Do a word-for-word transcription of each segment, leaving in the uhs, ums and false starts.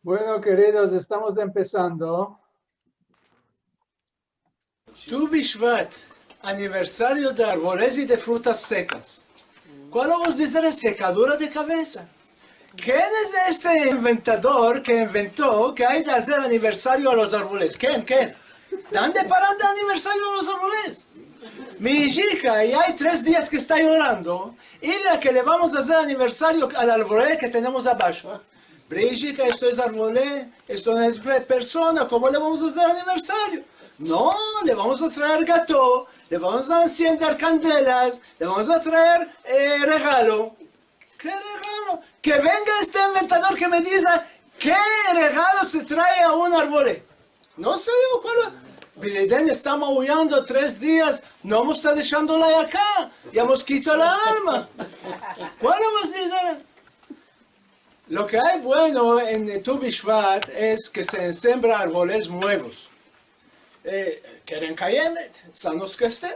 Bueno, keridos, estamos empesando. Tu Bishvat, aniversario de arvoles i de frutas sekas. Kualo vos dizer? Sekadura de kavesa. Ken es este inventador ke invento ke ay de azer aniversario a los arvoles? Ken, ken? Dande para dande aniversario a los arvoles? Mi ijika ya ay tres dias ke esta yorando, i la ke le vamos a azer aniversario al arvole ke tenemos abasho. Brijika, esto es arvole, esto no es pre-, persona, komo le vamos a azer aniversario? No, le vamos a traer gato, le vamos a ensiender kandelas, le vamos a traer, eh, regalo. Ke regalo? Ke venga este inventador ke me diga ke regalo se trae a un arvole. No se yo kualo. Biliden esta mauyando tres dias, no mos esta deshando la yaka, ya mos kito la alma. Kualo vos dizer? Lo ke ay bueno en Tu Bishvat es ke se ensembra arvoles muevos. Eh, Keren Kayemet, sanos ke esten.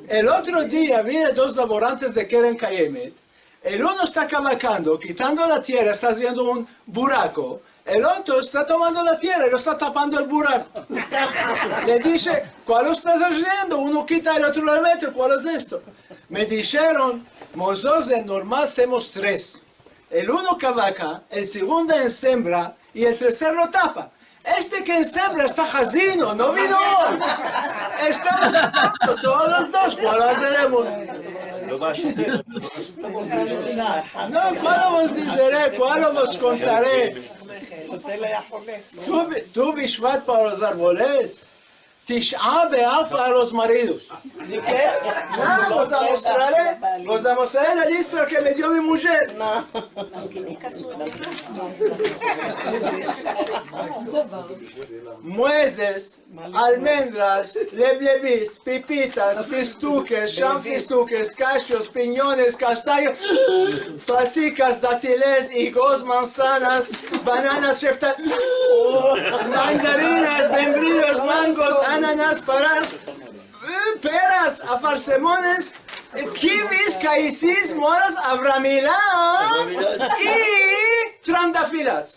El otro dia vine dos laborantes de Keren Kayemet. El uno esta kavakando, kitando la tierra, esta aziendo un burako. El otro esta tomando la tierra i lo esta tapando el burako. Le dishe, "Kualo estas aziendo? Uno kita, el otro le mete, kualo es esto?" Me disheron, "Mozos, de normal semos tres. El uno kavaka, el segundo ensembra i el terser lo tapa. Este ke ensembra esta hazino, no vino oy. Estamos todos los dos, kualo azeremos?" No, kualo vos dizere, kualo vos kontare? Tu bi-, Tu Bishvat para los arvoles. Tisha B'Av para los maridos. Di ke? No, vos amostrare, vos amostrare la lista ke me dio mi mujer. No. Muezes, almendras, leblebis, pipitas, fistukes, shamfistukes, kashios, pinyones, kastanyas, pasikas, datiles, igos, manzanas, bananas, shefta-, mandarinas, membrios, mangos, ananas, paras, peras, afarsemones, kivis, kayisis, moras, avramilas i trandafilas.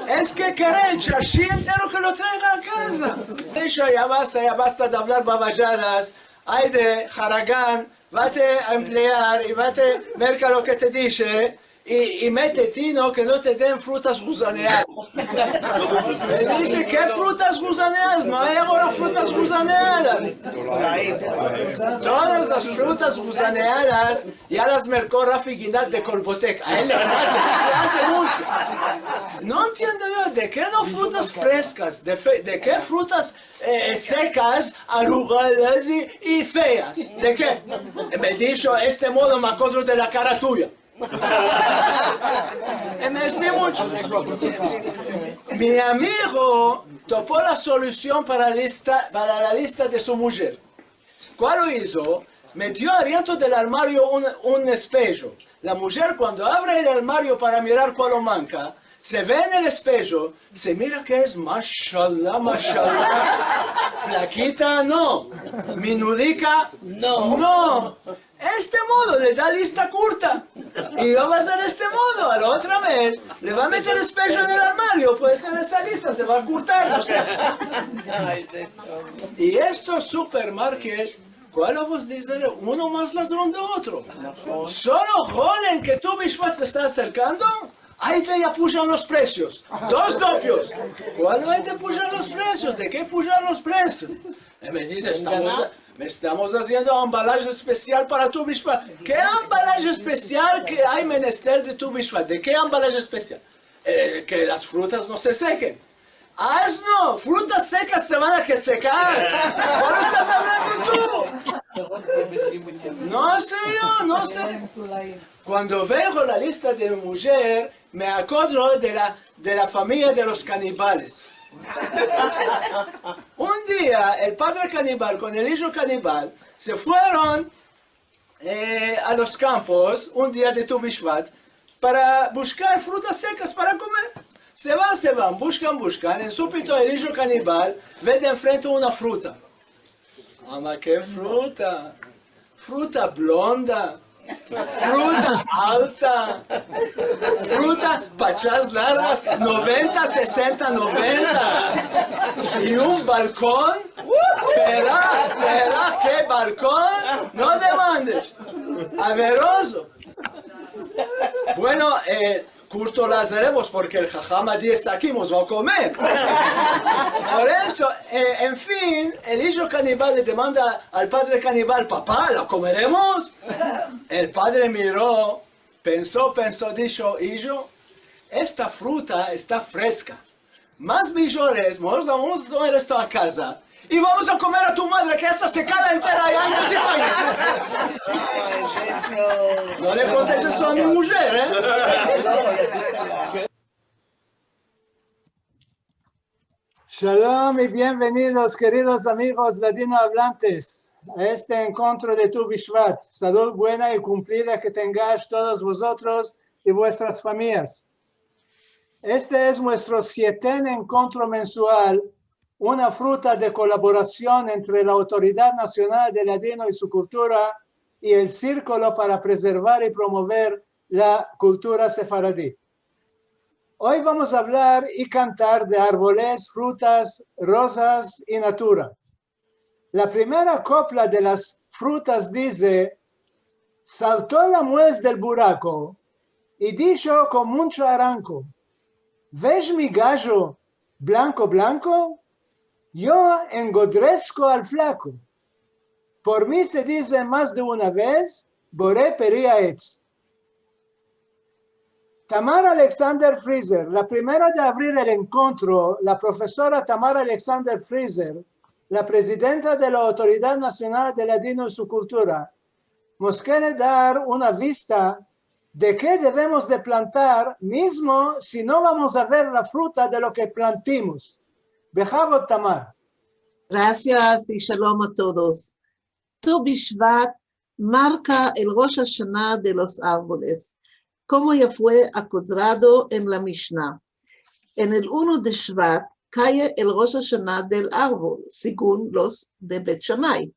Es ke kere el charshi entero ke lo traiga a kaza. Disho, ya basta, ya basta de avlar bavayadas. Ay de haragan, vate a emplear i vate merka lo ke te dishe, i, i mete tino ke no te den frutas guzaneadas. Le dishe, ke frutas guzaneadas? No ay agora frutas guzaneadas. Todas las frutas guzaneadas ya las merko Rafi Ginat de Kolbotek. A el le place, le place muncho. No entiendo yo, de ke no frutas freskas? De fe-, de ke frutas eh, sekas, arugadas i, i feas? De ke? Me disho, este modo me akodro de la kara tuya. Eh, mersi muncho. Mi amigo topo la solusion para lista, para la lista de su mujer. Kualo izo? Metio adientro del armario un, un espejo. La mujer, kuando avre el armario para mirar kualo manka, se ve en el espejo, se mira ke es, mashallah, mashallah. Flakita, no. Minudika, no. No. Este modo le da lista kurta. I lo va a azer este modo. A la otra vez le va a meter espejo en el armario. Puede ser esta lista se va a kurtar, no se. I estos supermarket, kualo vos dizer, uno mas ladron de otro. Solo holen ke Tu Bishvat se esta aserkando, ay de ya pushan los presios. Dos dopios. Kualo ay de pushan los presios? De ke pushan los presios? I me dize, estamos, estamos aziendo ambalaje espesial para Tu Bishvat. Ke ambalaje espesial ke ay menester de Tu Bishvat? De ke ambalaje espesial? Eh, ke las frutas no se seken. Asno, frutas sekas se van a ke sekar. Kualo estas avlando tu? No se yo, no se. Kuando veo la lista de mi mujer, me akodro de la, de la famiya de los kanibales. Un dia, el padre kanibal kon el ijo kanibal se fueron eh, a los kampos, un dia de Tu Bishvat, para bushkar frutas sekas para komer. Se van, se van, bushkan, bushkan. En supito el ijo kanibal ve de enfrente una fruta. Ama, ke fruta! Fruta blonda, Fruta alta. Fruta pachas largas, noventa, sesenta, noventa. I un balkon. Fera, fera, ke balkon. No demandes. Averozo. Bueno, eh, kurto las erevos porke el haham Adi esta aki, mos va a komer. Por esto, eh, en fin, el ijo kanibal le demanda al padre kanibal: "Papa, la komeremos?" El padre miro, penso, penso, disho: "Ijo, esta fruta esta freska. Mas mijor es, mos vamos a tomer esto a kaza i vamos a komer a tu madre, ke esta sekada entera ay anyos i anyos." No le kontes esto a mi mujer, eh? Shalom i bienvenidos, keridos amigos ladinoavlantes, a este enkontro de Tu Bishvat. Salud buena i kumplida ke tengash todos vozotros i vuestras famiyas. Este es muestro sieten enkontro mensual, una fruta de kolaborasion entre la Autoridad Nasional de Ladino i su Kultura i el Sirkulo para Prezervar i Promover la Kultura Sefaradi. Oy vamos a avlar i kantar de arvoles, frutas, rozas i natura. La primera kopla de las frutas dize: Salto la muez del burako i disho kon muncho aranko: "Ves mi gajo blanko, blanko? Yo engodresko al flako. Por mi", se dize mas de una vez, "bore peri aetz". Tamar Alexander Fraser, la primera de avrir el enkontro, la profesora Tamar Alexander Fraser, la prezidenta de la Autoridad Nasional de Ladino i su Kultura, mos kere dar una vista de ke devemos de plantar, mizmo si no vamos a ver la fruta de lo ke plantimos. Behavod, Tamar. Grasias i shalom a todos. Tu Bishvat marka el Rosh Hashana de los arvoles, komo ya fue akodrado en la Mishna. En el uno de Shvat kaye el Rosh Hashana del arvol, segun los de Bet Shamay.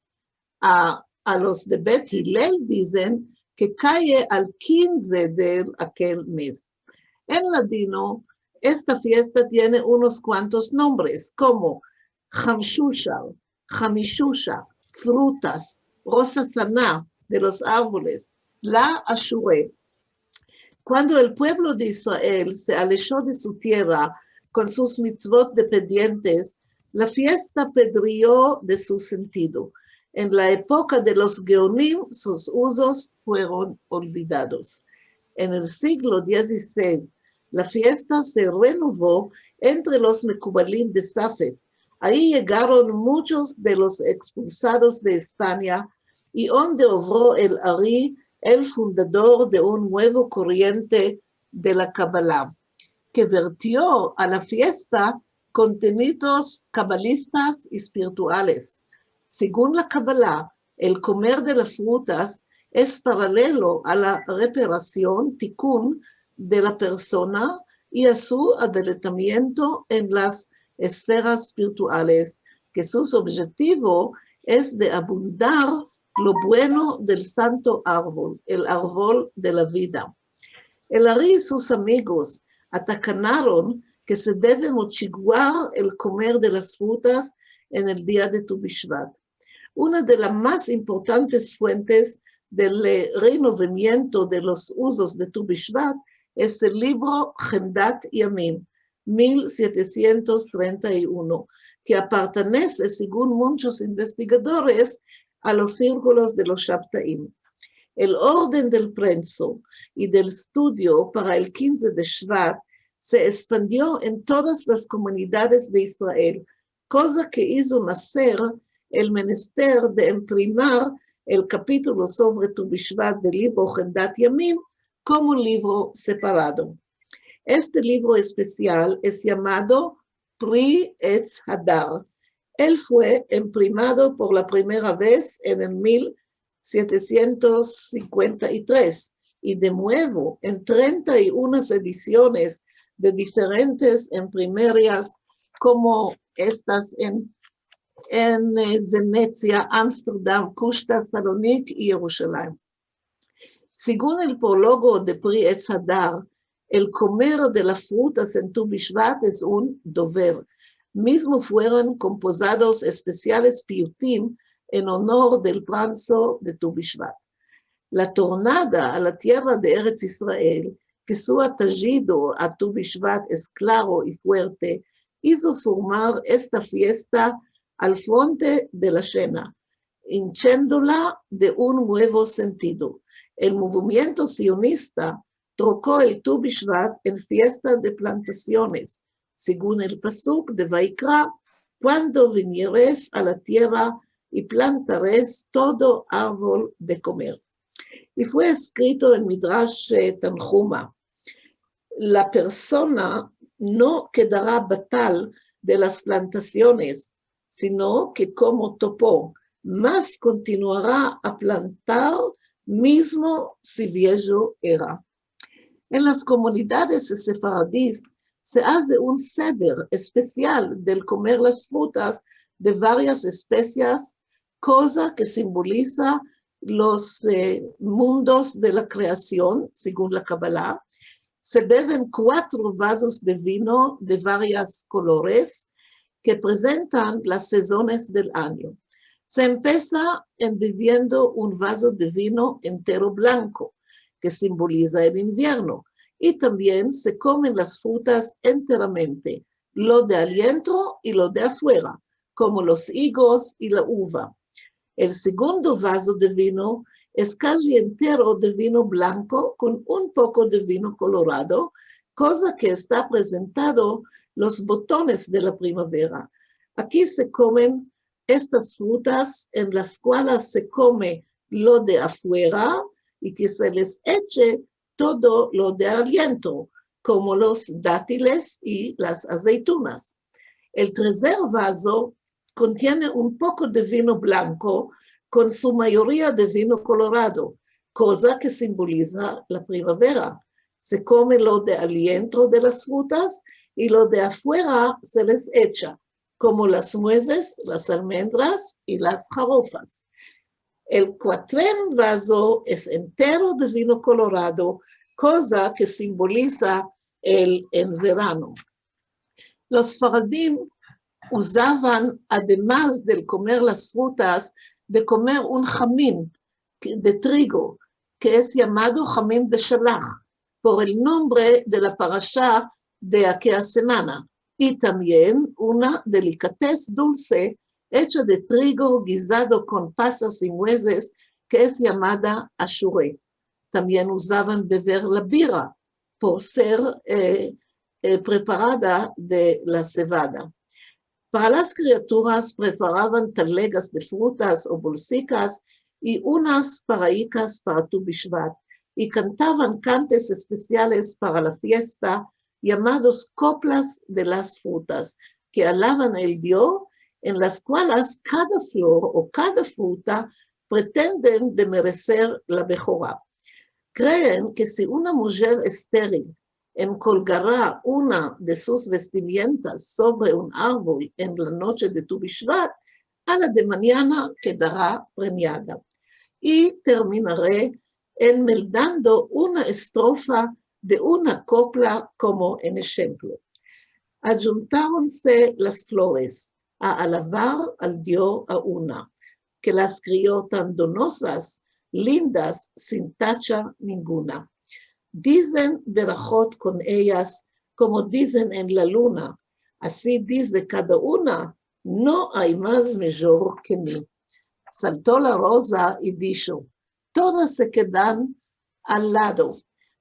A, a los de Bet Hilel dizen ke kaye al kinze de akel mez. En ladino, esta fiesta tiene unos kuantos nombres, komo Hamshushar, Hamishusha, frutas, Rosh Hashana de los arvoles, la Ashure. Kuando el puevlo de Israel se alesho de su tierra kon sus mitzvot de pendientes, la fiesta pedrio de su sentido. En la epoka de los Geonim, sus uzos fueron olvidados. En el siglo dizisesh, la fiesta se renovo entre los Mekubalim de Safed. Ayi yegaron munchos de los ekspulsados de Espanya i onde ovro el Ari, el fundador de un muevo koriente de la Kabala, ke vertio a la fiesta kontenidos kabalistas i espirituales. Segun la Kabala, el komer de las frutas es paralelo a la reparasion, tikun, de la persona i a su adelantamiento en las esferas espirituales, ke sus objetivo es de abundar lo bueno del santo arvol, el arvol de la vida. El Ari i sus amigos atakanaron ke se deve mochiguar el komer de las frutas en el dia de Tu Bishvat. Una de las mas importantes fuentes del, eh, renovamiento de los uzos de Tu Bishvat es el livro Hemdat Yamim, mil sietesientos trenta i uno, ke apartenese, segun munchos investigadores, a los sirkulos de los Shabtaim. El orden del prenso i del estudio para el kinze de Shvat se espandio en todas las komunidades de Israel, koza ke izo naser el menester de emprimar el kapitulo sovre Tu Bishvat del livro Hemdat Yamim komo un livro separado. Este livro espesial es yamado Pri Etz Hadar. El fue emprimado por la primera vez en el mil sietesientos sinkuenta i tres i de muevo en trenta i unas edisiones de diferentes emprimerias, komo estas en, en, eh, Venetsia, Amsterdam, Kushta, Salonik i Yerushalayim. Segun el prologo de Pri Etz Hadar, el komer de las frutas en Tu Bishvat es un dover. Mizmo fueron kompozados espesiales piyutim en onor del pranso de Tu Bishvat. La tornada a la tierra de Erets Israel, ke su atajido a Tu Bishvat es klaro i fuerte, izo formar esta fiesta al fronte de la Shena, inchiendola de un muevo sentido. El movimiento sionista troko el Tu Bishvat en fiesta de plantasiones, segun el pasuk de Vaikra, kuando vinieres a la tierra i plantares todo arvol de komer. I fue eskrito en Midrash, eh, Tanhuma: La persona no kedara batal de las plantasiones, sino ke komo topo, mas kontinuara a plantar mizmo si viejo era. En las komunidades sefaradis se aze un seder espesial del komer las frutas de varias espesias, koza ke simboliza los, eh, mundos de la kreasion, segun la Kabala. Se beven kuatro vazos de vino de varias kolores ke prezentan las sezones del anyo. Se empesa en beviendo un vazo de vino entero blanko, ke simboliza el invierno, i tambien se komen las frutas enteramente, lo de alientro i lo de afuera, komo los igos i la uva. El segundo vazo de vino es kaji entero de vino blanko kon un poko de vino kolorado, koza ke esta prezentado los botones de la primavera. Aki se komen estas frutas en las kualas se kome lo de afuera i ke se les eche todo lo de alientro, komo los datiles i las azeitunas. El treser vazo kontiene un poko de vino blanko kon su mayoria de vino kolorado, koza ke simboliza la primavera. Se kome lo de alientro de las frutas i lo de afuera se les echa, komo las muezes, las almendras i las jarofas. El kuatren vazo es entero de vino kolorado, koza ke simboliza el enverano. Los sefaradim uzavan, ademas del komer las frutas, de komer un jamin de trigo, ke es yamado jamin beshalach, por el nombre de la parasha de akea semana, i tambien una delikatez dulse echa de trigo gizado kon pasas i muezes, ke es yamada ashure. Tambien uzavan bever la bira, por ser, eh, eh, preparada de la sevada. Para las kriaturas preparavan talegas de frutas o bolsikas i unas paraikas para Tu Bishvat, i kantavan kantes espesiales para la fiesta, yamados koplas de las frutas, ke alavan el Dio, en las kualas kada flor o kada fruta pretenden de mereser la behora. Kreen ke si una mujer esteril enkolgara una de sus vestimientas sovre un arvol en la noche de Tu Bishvat, a la de manyana kedara prenyada. I terminare enmeldando una estrofa de una kopla komo en eshemplo. Adjuntaronse las flores a alavar al Dio a una, ke las krio tan donosas, lindas, sin tacha ninguna. Dizen berahot kon eyas, komo dizen en la luna, ansi dize kada una, no ay mas mijor ke mi. Salto la roza i disho: Todas se kedan al lado.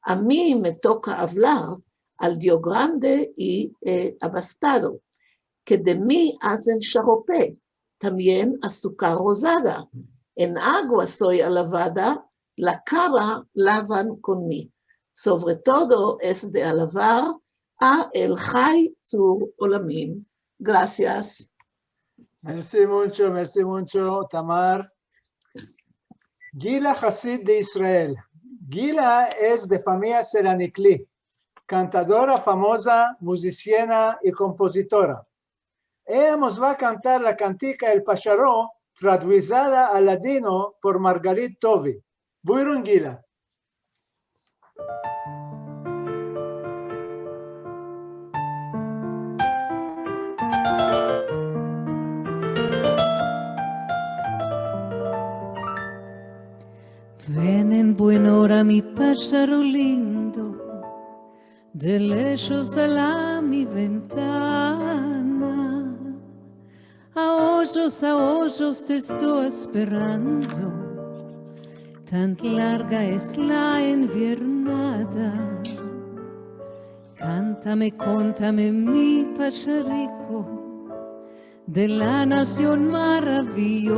A mi me toka avlar al Dio grande i, eh, abastado, ke de mi azen sharope, tambien azukar rozada. En agua soy alavada, la kara lavan kon mi. Sovre todo es de alavar a el Hay Tzur Olamim. Grasias. Mersi muncho, mersi muncho, Tamar. Gila Hasid de Israel. Gila es de famiya Seranikli, kantadora famoza, muzisiena i kompozitora. Eya mos va a kantar la kantika El Pasharo, traduizada al ladino por Margarit Tovi. Buyurun, Gila. Mi pasharo lindo, de leshos ala mi ventana. A ojos, a ojos te esto asperando, tan larga es la enviernada. Kantame, kontame, mi pashariko, de la nasion maraviyoza.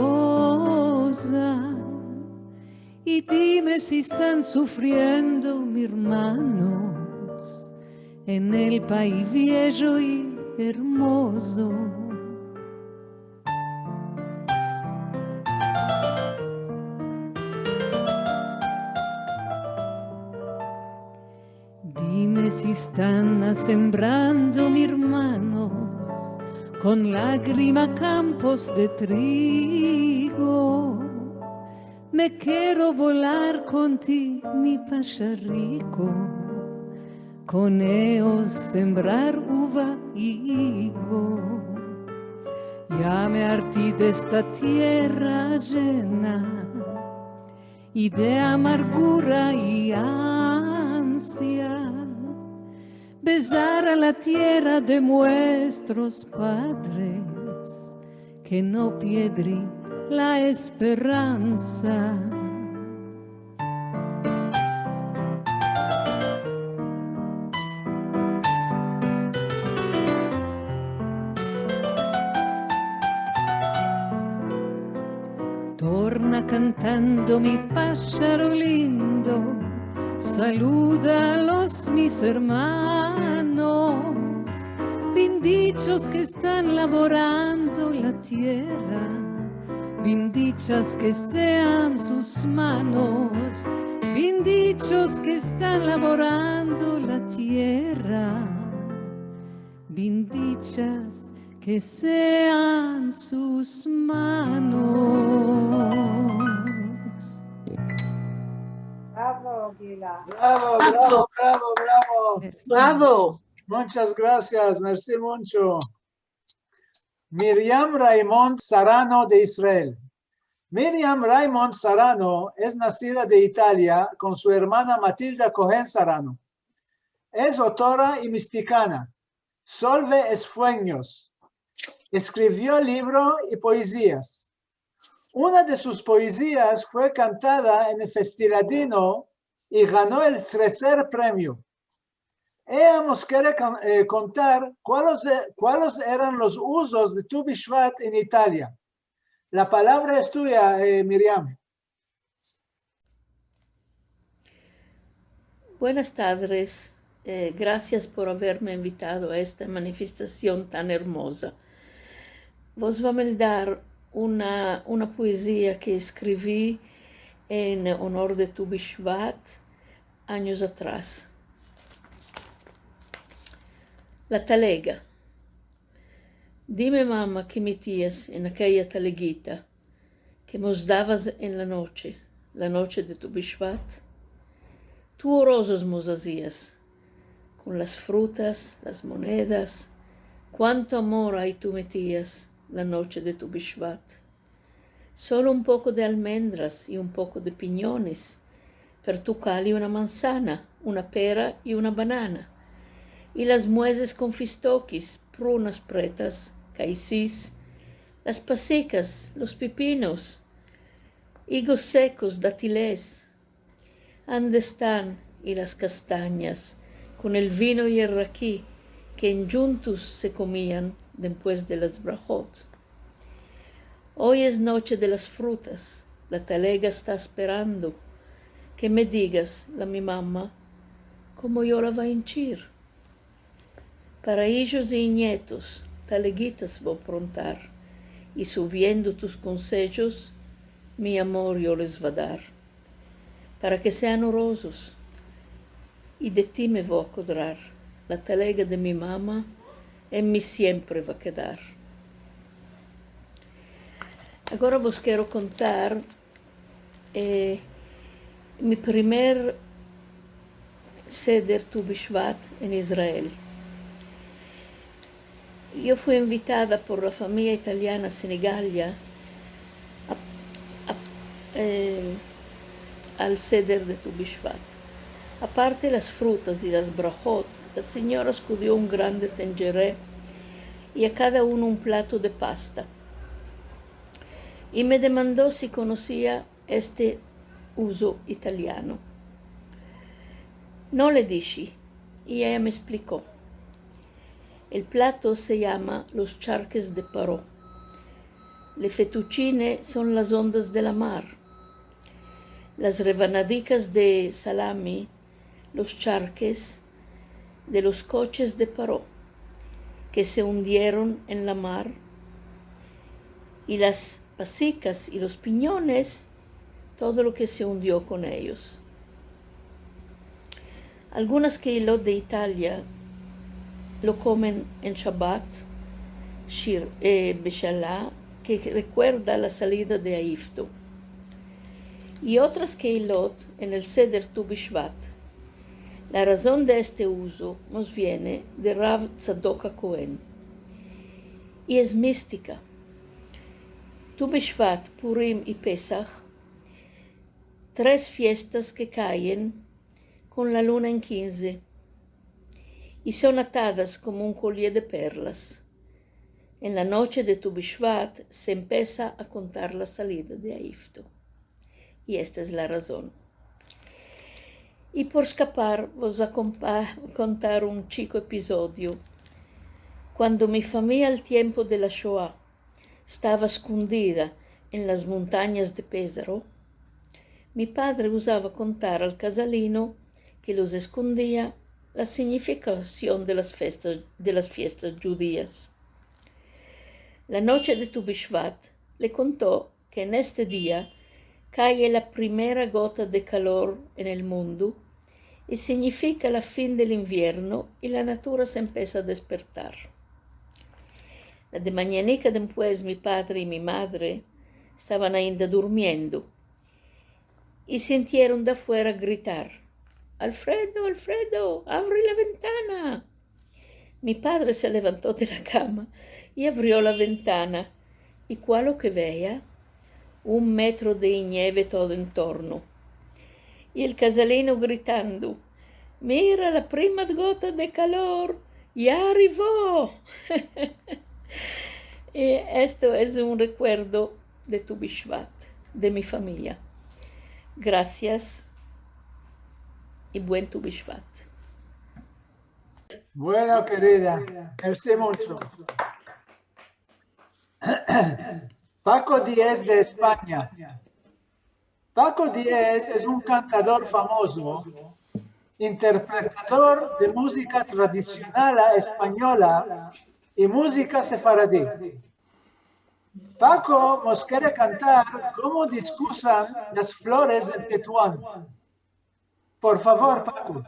I dime si estan sufriendo mi ermanos en el pais viejo i ermozo. Dime si estan asembrando mi ermanos kon lagrima kampos de trigo. Mi kero bolar kon ti, mi pashariko, kon eos sembrar uva i igo. Ya me arti de esta tierra ajena i de amargura i ansia. Bezar a la tierra de muestros padres, ke no piedri la esperansa. Torna kantando, mi pasharo lindo, saluda a los mis ermanos, bendichos ke estan lavorando la tierra, bendichas ke sean sus manos, bendichos ke estan lavorando la tierra, bendichas ke sean sus manos. Bravo, Gila. Bravo, bravo, bravo, bravo. Bravo. Muchas grasias, mersi muncho. Miriam Raimond Sarano de Israel. Miriam Raimond Sarano es nasida de Italia kon su ermana Matilda Cohen Sarano. Es otora i mistikana. Solve esfuenyos. Eskrivio livro i poezias. Una de sus poezias fue kantada en el Festiladino i gano el terser premio. Eya mos kere kan-, eh, kontar kualos, eh, kualos eran los uzos de Tu Bishvat en Italia. La palavra es tuya, eh, Miriam. Buenas tardes. Eh, grasias por averme invitado a esta manifestasion tan ermoza. Vos vo a meldar una, una poezia ke eskrivi en onor de Tu Bishvat anyos atras. La talega. Dime, mama, ke metias en akeya talegita ke mos davas en la noche, la noche de Tu Bishvat? Tu orozos mos azias, kon las frutas, las monedas, kuanto amor ay tu metias la noche de Tu Bishvat. Solo un poko de almendras i un poko de pinyones, per tu kali una mansana, una pera i una banana. I las muezes kon fistokis, prunas pretas, kaisis, las pasikas, los pipinos, igos sekos, datiles. Ande estan i las kastanyas, kon el vino i el raki, ke endjuntos se komian dempues de las brahot. Oy es noche de las frutas, la talega esta asperando ke me digas, la mi mama, komo yo la vo a inchir. Para ijos i nyetos, talegitas vo a prontar, i suviendo tus konsejos, mi amor yo les vo a dar. Para ke sean orozos, i de ti me vo a kodrar, la talega de mi mama en mi siempre va a kedar. Agora vos kero kontar, eh, mi primer seder Tu Bishvat en Israel. Yo fui invitada por la famiya italiana Senigalya a, a, eh, al seder de Tu Bishvat. Aparte las frutas i las brahot, la sinyora eskudio un grande tenjere i a kada uno un plato de pasta. I me demando si konosia este uzo italiano. No, le dishi, i eya me espliko. El plato se yama los charkes de Paro. Le fetuchine son las ondas de la mar. Las rebanadikas de salami, los charkes de los koches de Paro, ke se undieron en la mar, i las pasikas i los pinyones, todo lo ke se undio kon eyos. Algunas keilot de Italia lo komen en Shabat, shir, eh, beshala, ke rekuerda la salida de Aifto. I otras keilot en el seder Tu Bishvat. La razon de este uzo mos viene de Rav Tzadok HaKohen. I es mistika. Tu Bishvat, Purim i Pesah, tres fiestas ke kayen kon la luna en kinze, i son atadas komo un kolie de perlas. En la noche de Tu Bishvat se empesa a kontar la salida de Aifto. I esta es la razon. I por eskapar, vos a kompa-, kontar un chiko episodio. Kuando mi famiya al tiempo de la Shoa estava eskundida en las montanyas de Pezaro, mi padre uzava kontar al Kazalino ke los eskundia la sinyifikasion de las festas, de las fiestas djudias. La noche de Tu Bishvat le konto ke en este dia kaye la primera gota de kalor en el mundo i sinyifika la fin del invierno i la natura se empesa a despertar. La demañanika dempues mi padre i mi madre estavan ainda durmiendo i sintieron de afuera gritar: "Alfredo, Alfredo, avri la ventana!" Mi padre se levanto de la kama i avrio la ventana. I kualo ke veya? Un metro de nyeve todo en torno. I el Kazalino gritando: "Mira la prima gota de kalor, ya arivo!" I esto es un rekuerdo de Tu Bishvat, de mi famiya. Grasias i buen Tu Bishvat. Bueno, kerida, mersi muncho. Paco Diez de Espanya. Paco Diez es un kantador famozo, interpretador de muzika tradisionala espanyola i muzika sefaradi. Paco mos kere kantar komo diskursan las flores en Tetuan. Por favor, Paco.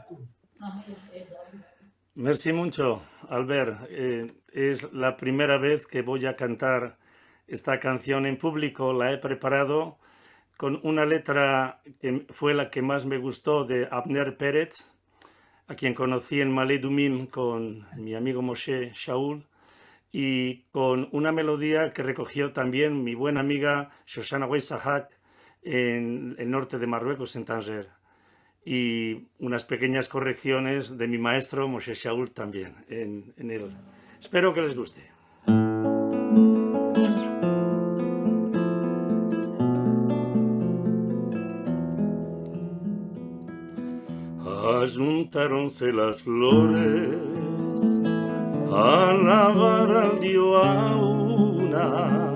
Mersi muncho, Albert. Eh, es la primera vez que voy a cantar esta canción en público. La he preparado con una letra que fue la que más me gustó, de Abner Pérez, a quien conocí en Ma'ale Adumim con mi amigo Moshe Shaul, y con una melodía que recogió también mi buena amiga Shoshana Weizahak en el norte de Marruecos, en Tánger, y unas pequeñas correcciones de mi maestro Moshe Shaul también en, en él. Espero que les guste. Ajuntaronse las flores a lavar al Dio a una,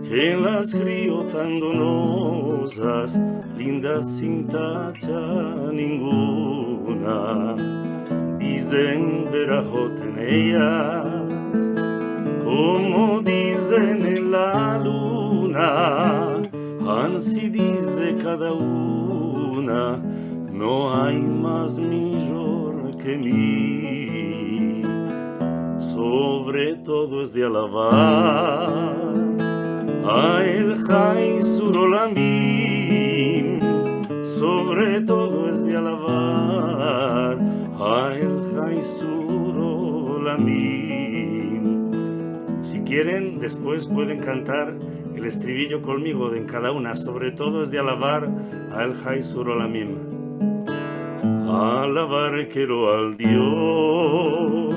ke las krio tan donosas, lindas sin tacha ninguna. Dizen berahot en eyas, komo dizen en la luna, ansi dize kada una, no ay mas mijor ke mi. Sovre todo es de alavar a el Hay Sur Olamim, sovre todo es de alavar a el Hay Sur Olamim. Si quieren, después pueden cantar El estribillo konmigo en kada una, sovre todo es de alavar a el Hay Sur Olamim. Alavar kero al Dio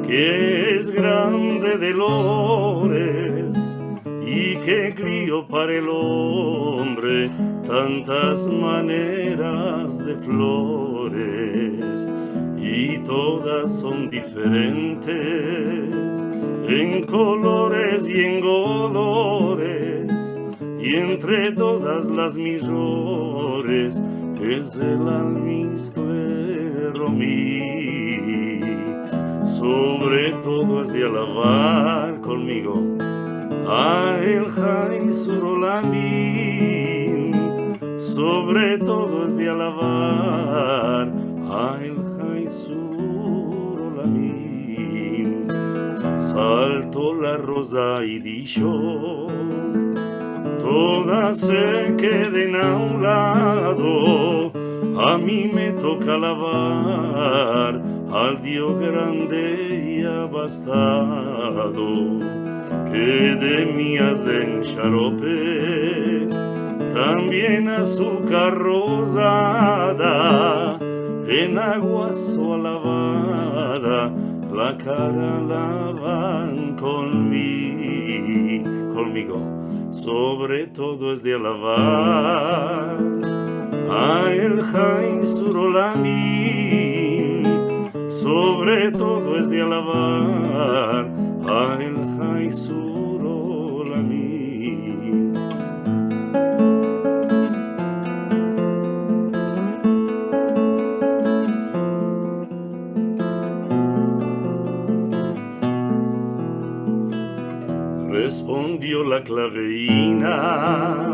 ke es grande de lores i ke krio para el ombre tantas maneras de flores, i todas son diferentes en kolores i en golores, i entre todas las mijores es el almizkle romí. Sovre todo es de alavar konmigo a el Hay Sur Olamim. Sovre todo es de alavar a el Hay Sur Olamim. Salto la roza i disho, todas se keden a un lado, a mi me toka alavar al Dio grande i abastado, ke de mi azen sharope, tambien azukar rozada, en agua su alavada, la kara lavan konmi-, konmigo. Sovre todo es de alavar a el Hay Sur Olamim. Sovre todo es de alavar a el Hay Sur Olamim. Respondio la klaveina: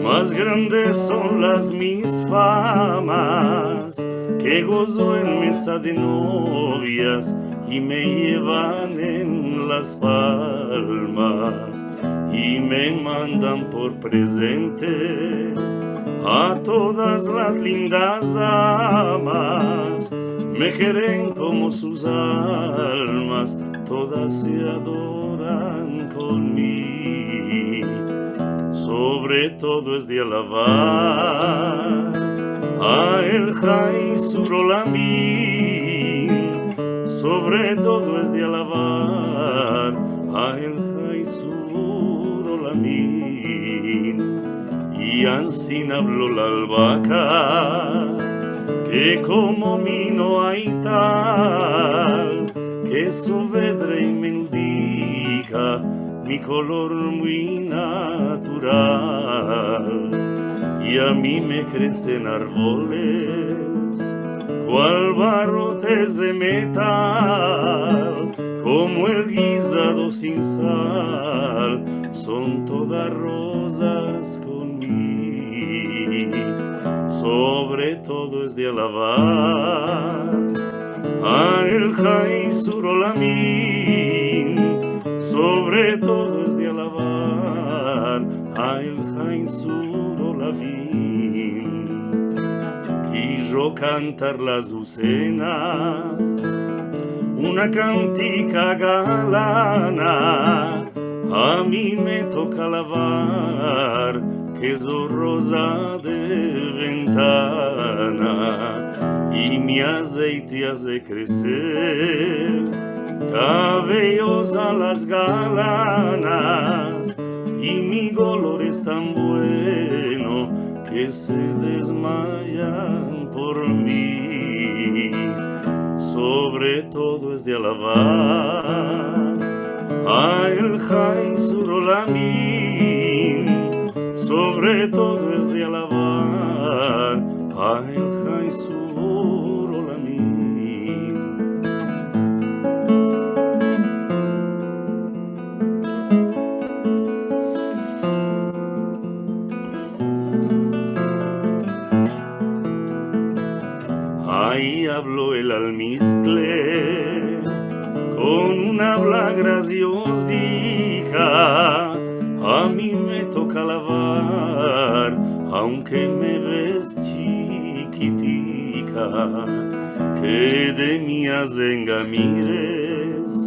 mas grandes son las mis famas, ke gozo en mesa de novias i me yevan en las palmas, i me mandan por prezente a todas las lindas damas, me keren komo sus almas, todas se adoran konmi. Sovre todo es de alavar a el Hay Sur Olamim. Sovre todo es de alavar a el Hay Sur Olamim. I ansina avlo la albahaca, ke komo mi no ay tal, ke su vedre i menudika, mi kolor muy natural. I a mi me kresen arvoles kual barotes de metal, komo el gizado sin sal, son todas rozas konmi. Sovre todo es de alavar a el Hay Sur Olamim. Sovre todo es de alavar a el Hay Sur Olamim. Kijo kantar la azuzena, una kantika galana, a mi me toka alavar, ke zo roza de ventana, i mi azeite aze kreser kaveyoza las galanas, i mi golor es tan bueno ke se dezmayan por mi. Sovre todo es de alavar a el Hay Sur Olamim. Sovre todo es de alavar a el Hay Sur Olamim. Ayi avlo el almizkle kon una avla graziozika, a mi me toka alavar, aunke me ves chikitika, ke de mi azen gamires,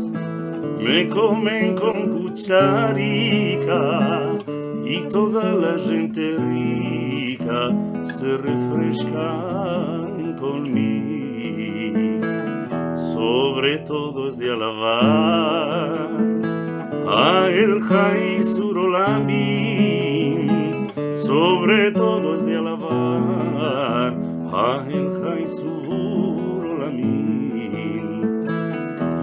me Me komen kon kucharika i toda la djente rika se refreskan kon mi. Sovre todo es de alavar a el Hay Sur Olamim, sovre todo es de alavar a el Hay Sur Olamim.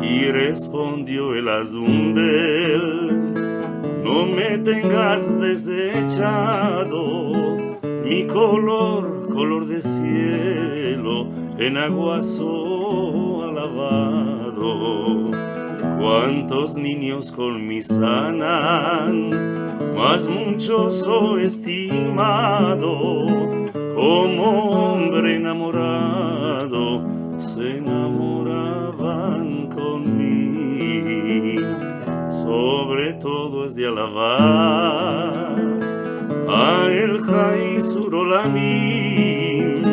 I respondio el Azumbel: no me tengas dezechado, mi kolor, kolor de sielo, en agua so alavado. Kuantos ninyos kon mi sanan, mas munchos so estimado, komo ombre enamorado se enamoravan kon mi. Sovre todo es de alavar a el Hay Sur Olamim,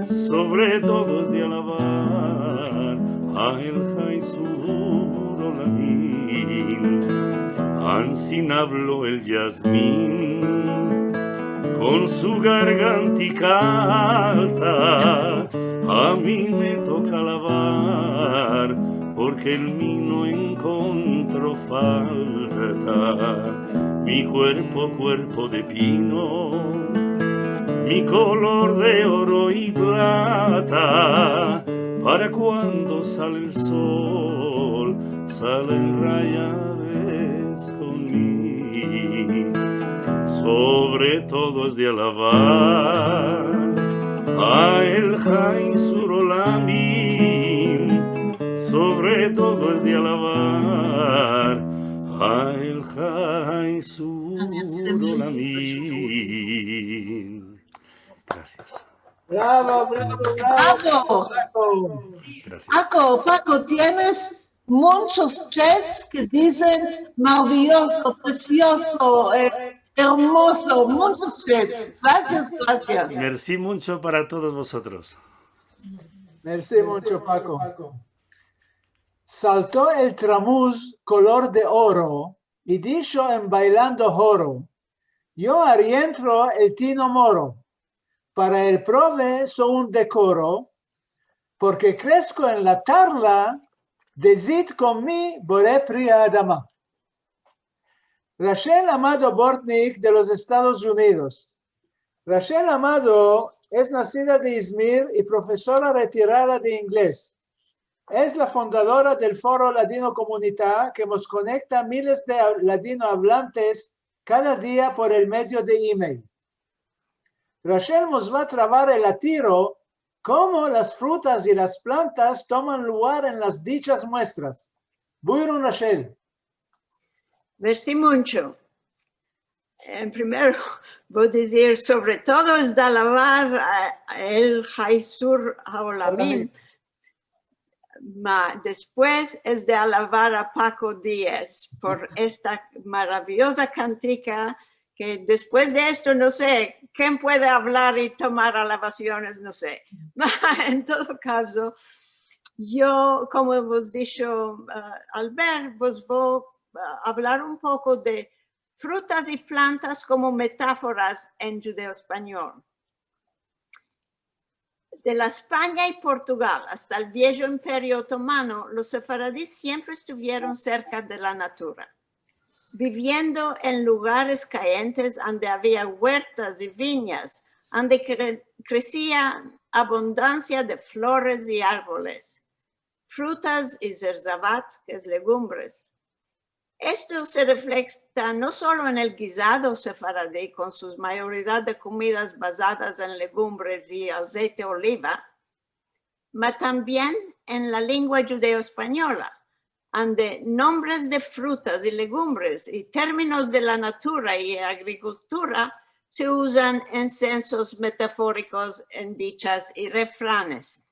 sovre todo es de alavar a el Hay Sur Olamim. Ansina avlo el yazmin kon su gargantika alta, a mi me toka alavar, porke el mi no enkontro falta. Mi kuerpo, kuerpo de pino, mi kolor de oro i plata, para kuando sale el sol, salen rayares kon mi. Sovre todo es de alavar a el Hay Sur Olamim, sovre todo es de alavar a el Hay Sur Olamim. Gracias. Bravo, bravo, bravo. Bravo. Gracias. Paco, Paco, tienes munchos chats ke dizen maraviyozo, presiozo, eh, ermozo, munchos chats. Grasias, grasias. Mersi muncho para todos vozotros. Mersi muncho, Paco. Salto el tramuz kolor de oro i disho en bailando horo: yo arientro el tino moro, para el prove so un dekoro, porke kresko en la tarla, dezid kon mi bore pri adama. Rachel Amado Bortnick, de los Estados Unidos. Rachel Amado es nasida de Izmir i profesora retirada de inglez. Es la fundadora del foro Ladino Komunita, ke mos konekta a miles de av-, ladino avlantes kada dia por el medio de email. Rachel mos va a travar el atiro komo las frutas i las plantas toman lugar en las dichas muestras. Buyurun, Rachel. Mersi muncho. En primero, vo a dizir, sovre todo es de alavar a, a el Hay Sur Olamim. Ma despues es de alavar a Paco Diaz por esta maraviyoza kantika, ke despues de esto, no se ken puede avlar i tomar alavasiones, no se. En todo kavzo, yo, komo vos disho, ah, Albert, vos vo a avlar un poko de frutas i plantas komo metaforas en djudeo-espanyol. De la Espanya i Portugal asta el viejo Imperio Otomano, los sefaradis siempre estuvieron serka de la natura, biviendo en lugares kayentes ande avia guertas i vinyas, ande kre-, kresia abundansia de flores i arvoles, frutas i zerzavat, ke es legumbres. Esto se reflekta no solo en el gizado sefaradi, kon sus mayoridad de komidas bazadas en legumbres i azeite oliva, ma tambien en la lengua djudeo-espanyola, ande nombres de frutas i legumbres i terminos de la natura i agrikultura se uzan en sensos metaforikos, en dichas i refranes.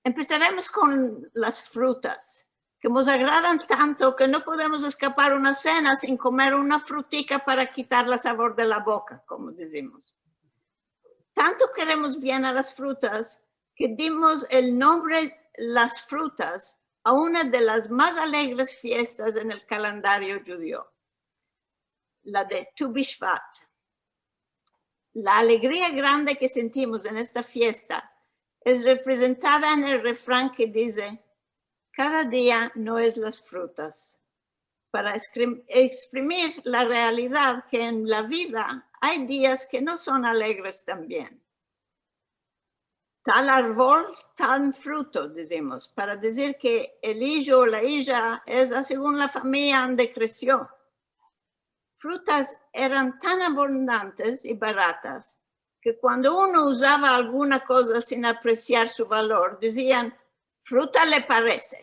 Empesaremos kon las frutas, ke mos agradan tanto ke no podemos eskapar una sena sin komer una frutika para kitar la savor de la boka, komo dizimos. Tanto keremos bien a las frutas ke dimos el nombre las frutas a una de las mas alegres fiestas en el kalendario djudio, la de Tu Bishvat. La alegria grande ke sentimos en esta fiesta es reprezentada en el refran ke dize: "Kada dia no es las frutas", para eskrim-, eksprimir la realidad ke en la vida ay dias ke no son alegres tambien. Tal arvol, tal fruto, dizimos, para dizir ke el ijo o la ija es a segun la famiya ande kresio. Frutas eran tan abundantes i baratas ke kuando uno uzava alguna koza sin apresiar su valor, dizian: "Fruta le parese".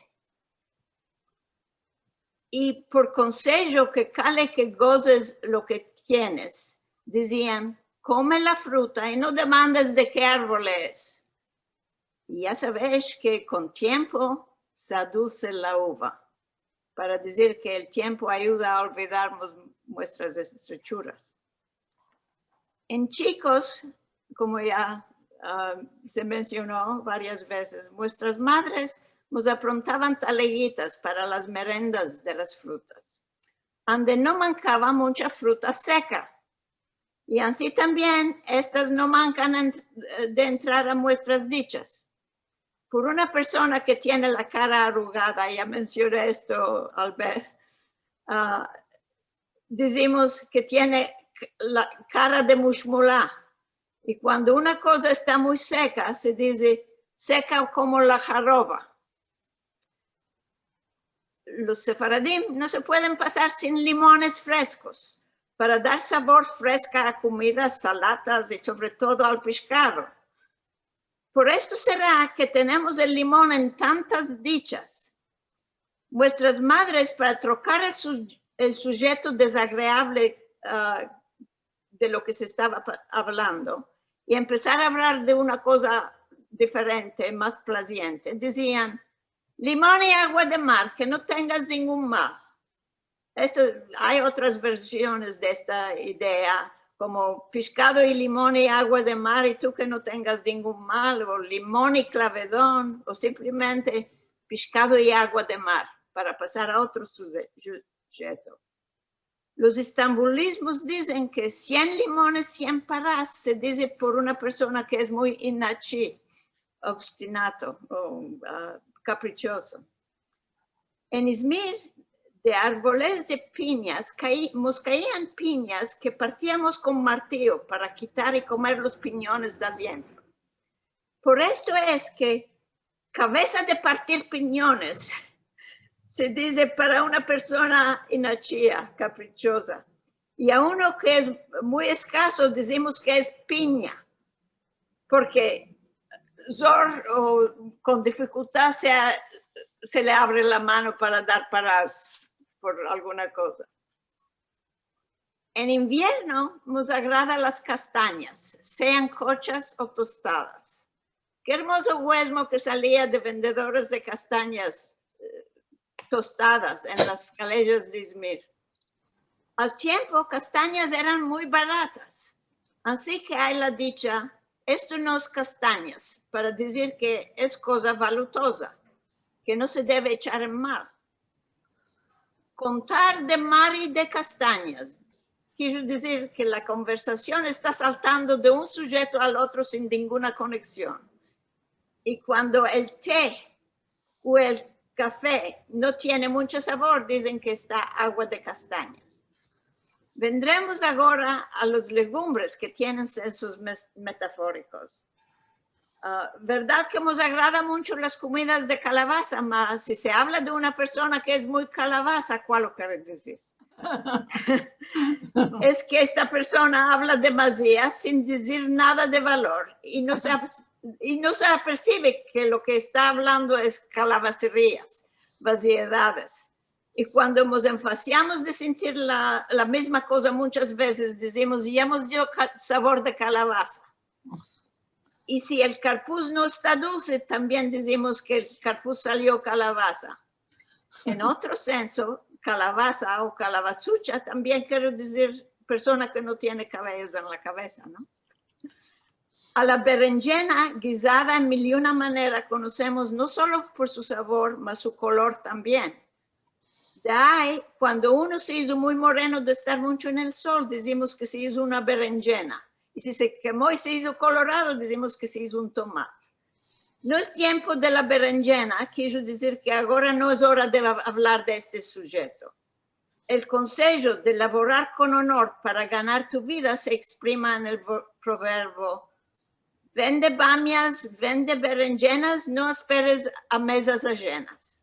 I por konsejo ke kale ke gozes lo ke tienes, dizian: "Kome la fruta i no demandes de ke arvol es". I ya saves ke kon tiempo se aduse la uva, para dizir ke el tiempo ayuda a olvidar mos-, muestras estrechuras. En chikos, komo ya, ah, se mensiono varias vezes, muestras madres mos aprontavan talegitas para las merendas de las frutas, ande no mankava muncha fruta seka. I ansi tambien estas no mankan en-, de entrar a muestras dichas. Por una persona ke tiene la kara arugada, ya mensioné esto, Albert, ah, dizimos ke tiene la kara de mushmula. I kuando una koza esta muy seka, se dize: "Seka komo la jaroba". Los sefaradim no se pueden pasar sin limones freskos para dar savor freska a komidas, salatas i sovre todo al pishkado. Por esto sera ke tenemos el limon en tantas dichas. Muestras madres, para trokar el su-, el sujeto dezagreable, ah, de lo ke se estava pa-, avlando i empesar a avlar de una koza diferente, mas plaziente, dizian: "Limon i agua de mar, ke no tengas ningun mal". Esto, ay otras versiones de esta idea, komo pishkado i limon i agua de mar, i tu ke no tengas ningun mal, o limon i klavedon, o simplemente pishkado i agua de mar, para pasar a otro suje-, sujeto. Los estambulizmos dizen ke sien limones, sien paras, se dize por una persona ke es muy inachi, obstinato o, ah, kaprichoso. En Izmir, de arvoles de pinyas, kai-, mos kaian pinyas ke partiamos kon martiyo para kitar i komer los pinyones del dientro. Por esto es ke kavesa de partir pinyones se dize para una persona inachia, kaprichoza. I a uno ke es muy eskaso, dizimos ke es pinya, porke zor o kon difikultad se, se le avre la mano para dar paras por alguna koza. En invierno mos agrada las kastanyas, sean kochas o tostadas. Ke ermozo guezmo ke salia de vendedores de kastanyas, eh, tostadas en las kalejas de Izmir. Al tiempo, kastanyas eran muy baratas. Ansi ke ay la dicha: "Esto no es kastanyas", para dizir ke es koza valutoza, ke no se deve echar en mal. Kontar de mar i de kastanyas. Kero dizir ke la konversasion esta saltando de un sujeto al otro sin ninguna koneksion. I kuando el te o el kafe no tiene muncho savor, dizen ke esta agua de kastanyas. Vendremos agora a los legumbres ke tienen sensos mes-, metaforikos. Ah, verdad ke mos agrada muncho las komidas de kalabaza, mas si se avla de una persona ke es muy kalabaza, kualo kere dizir? Es ke esta persona avla demazia sin dizir nada de valor i no se ap-, i no se apersive ke lo ke esta avlando es kalabazerias, vaziedades. I kuando mos enfasiamos de sentir la, la mizma koza, munchas vezes dizimos: "Ya mos dio ka-, savor de kalabaza". I si el karpuz no esta dulse, tambien dizimos ke el karpuz salio kalabaza. En otro senso, kalabaza o kalabazucha tambien kere dizir persona ke no tiene kaveyos en la kavesa, no? A la berenjena gizada en mil i una manera konosemos no solo por su savor, mas su kolor tambien. De ayi, kuando uno se izo muy moreno de estar muncho en el sol, dizimos ke se izo una berenjena. I si se kemo i se izo kolorado, dizimos ke se izo un tomate. No es tiempo de la berenjena, kiero dizir ke agora no es ora de av-, avlar de este sujeto. El konsejo de lavorar kon onor para ganar tu vida se eksprime en el vo-, proverbio: vende bamias, vende berenjenas, no asperes a mezas ajenas.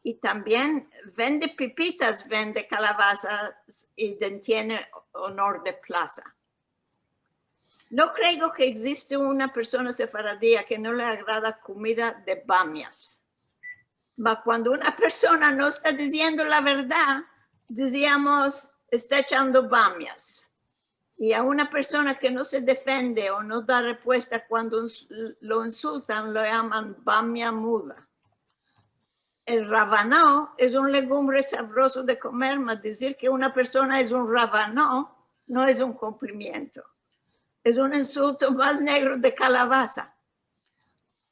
I tambien vende pipitas, vende kalavazas i mantiene onor de plasa. No kreo ke egziste una persona sefaradia ke no le agrada komida de bamias. Ma kuando una persona no esta diziendo la verdad, diziamos, esta echando bamias. I a una persona ke no se defende o no da repuesta kuando ins-, lo insultan, lo yaman bamia muda. El rabano es un legumbre savrozo de komer, ma dizir ke una persona es un rabano no es un komplimiento. Es un insulto mas negro de kalavaza.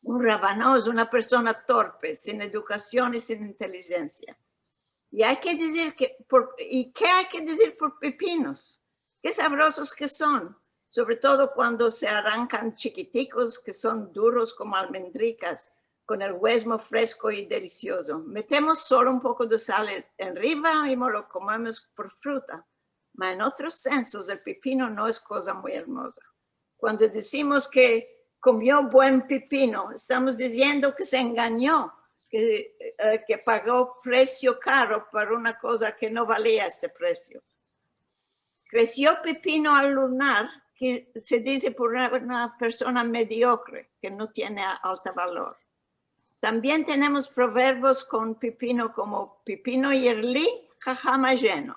Un rabano es una persona torpe, sin edukasion i sin intelijensia. I ay ke dizir ke, por, i ke ay ke dizir por pipinos? Ke savrozos ke son, sovre todo kuando se arankan chikitikos, ke son duros komo almendrikas, kon el guezmo fresko i delisiozo. Metemos solo un poko de sal en, enriva i mo lo komemos por fruta. Ma en otros sensos, el pipino no es koza muy ermoza. Kuando dizimos ke komio buen pipino, estamos diziendo ke se enganyo, ke, eh, ke pago presio karo por una koza ke no valia este presio. Kresio pipino al lunar, ke se dize por una, una persona mediokre, ke no tiene a-, alta valor. Tambien tenemos proverbios kon pipino komo: pipino yirli, haham ajeno.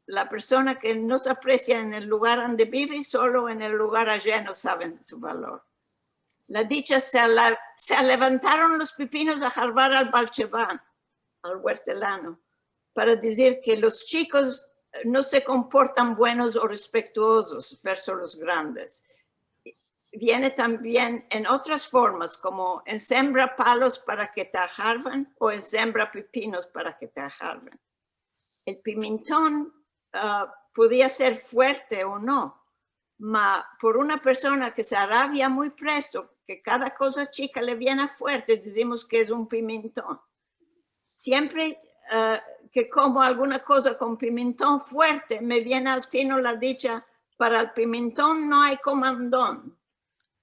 La persona ke no se apresia en el lugar ande bive, solo en el lugar ajeno saven su valor. La dicha: se ala-, se alevantaron los pipinos a harbar al balchevan, al huertelano, para dizir ke los chikos, eh, no se komportan buenos o respektuozos verso los grandes. Viene tambien en otras formas, komo: ensembra palos para ke te aharben o ensembra pipinos para ke te aharben. El pimenton, ah, podia ser fuerte o no, ma por una persona ke se arabia muy presto, ke kada koza chika le viene fuerte, dizimos ke es un pimenton. Siempre, ah, ke komo alguna koza kon pimenton fuerte, me viene al tino la dicha: para el pimenton no ay komandon.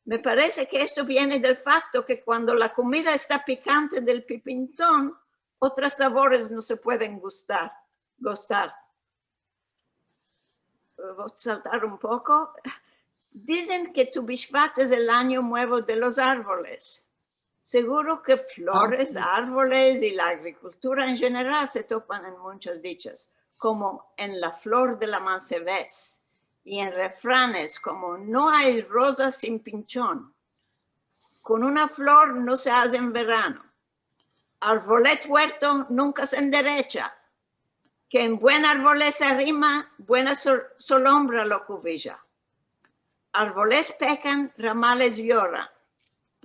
Me parese ke esto viene del fakto ke kuando la komida esta pikante del pimenton, otros savores no se pueden gustar, gustar. Vo a saltar un poko. Dizen ke Tu Bishvat es el anyo muevo de los arvoles. Seguro ke flores, arvoles i la agrikultura en jeneral se topan en munchas dichas, komo en la flor de la mansevez i en refranes komo: no ay roza sin pinchon. Kon una flor no se aze en verano. Arvolet huerto nunka se enderecha, ke en buen arvolet se arrima, buena sol-, solombra lo kuvija. Arvoles pekan, ramales yoran.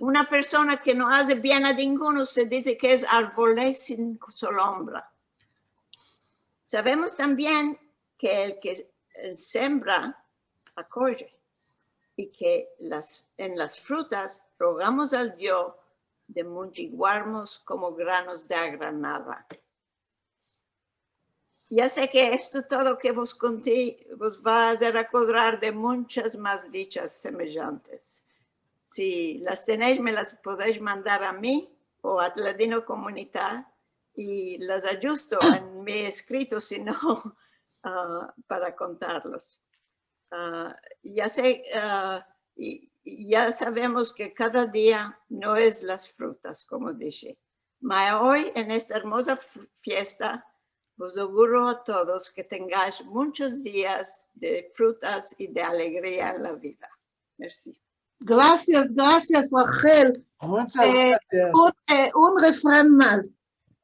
Una persona ke no aze bien a dinguno se dize ke es arvoles sin solombra. Savemos tambien ke el ke, eh, sembra, akoje, i ke las, en las frutas rogamos al Dio de munjiguarmos komo granos de agranada. Ya se ke esto todo ke vos konti vos va a azer akodrar de munchas mas dichas semejantes. Si las tenesh, me las podesh mandar a mi o a Ladinokomunita i las ajusto en mi eskrito, si no, ah, para kontarlos. Ah, ya se, ah, i, i ya savemos ke kada dia no es las frutas, komo dishe. Ma oy, en esta ermoza f-, fiesta, vos auguro a todos ke tengash munchos dias de frutas i de alegria en la vida. Mersi. Grasias, grasias, Rachel. Munchas Eh, grasias. Un, eh, un refran mas.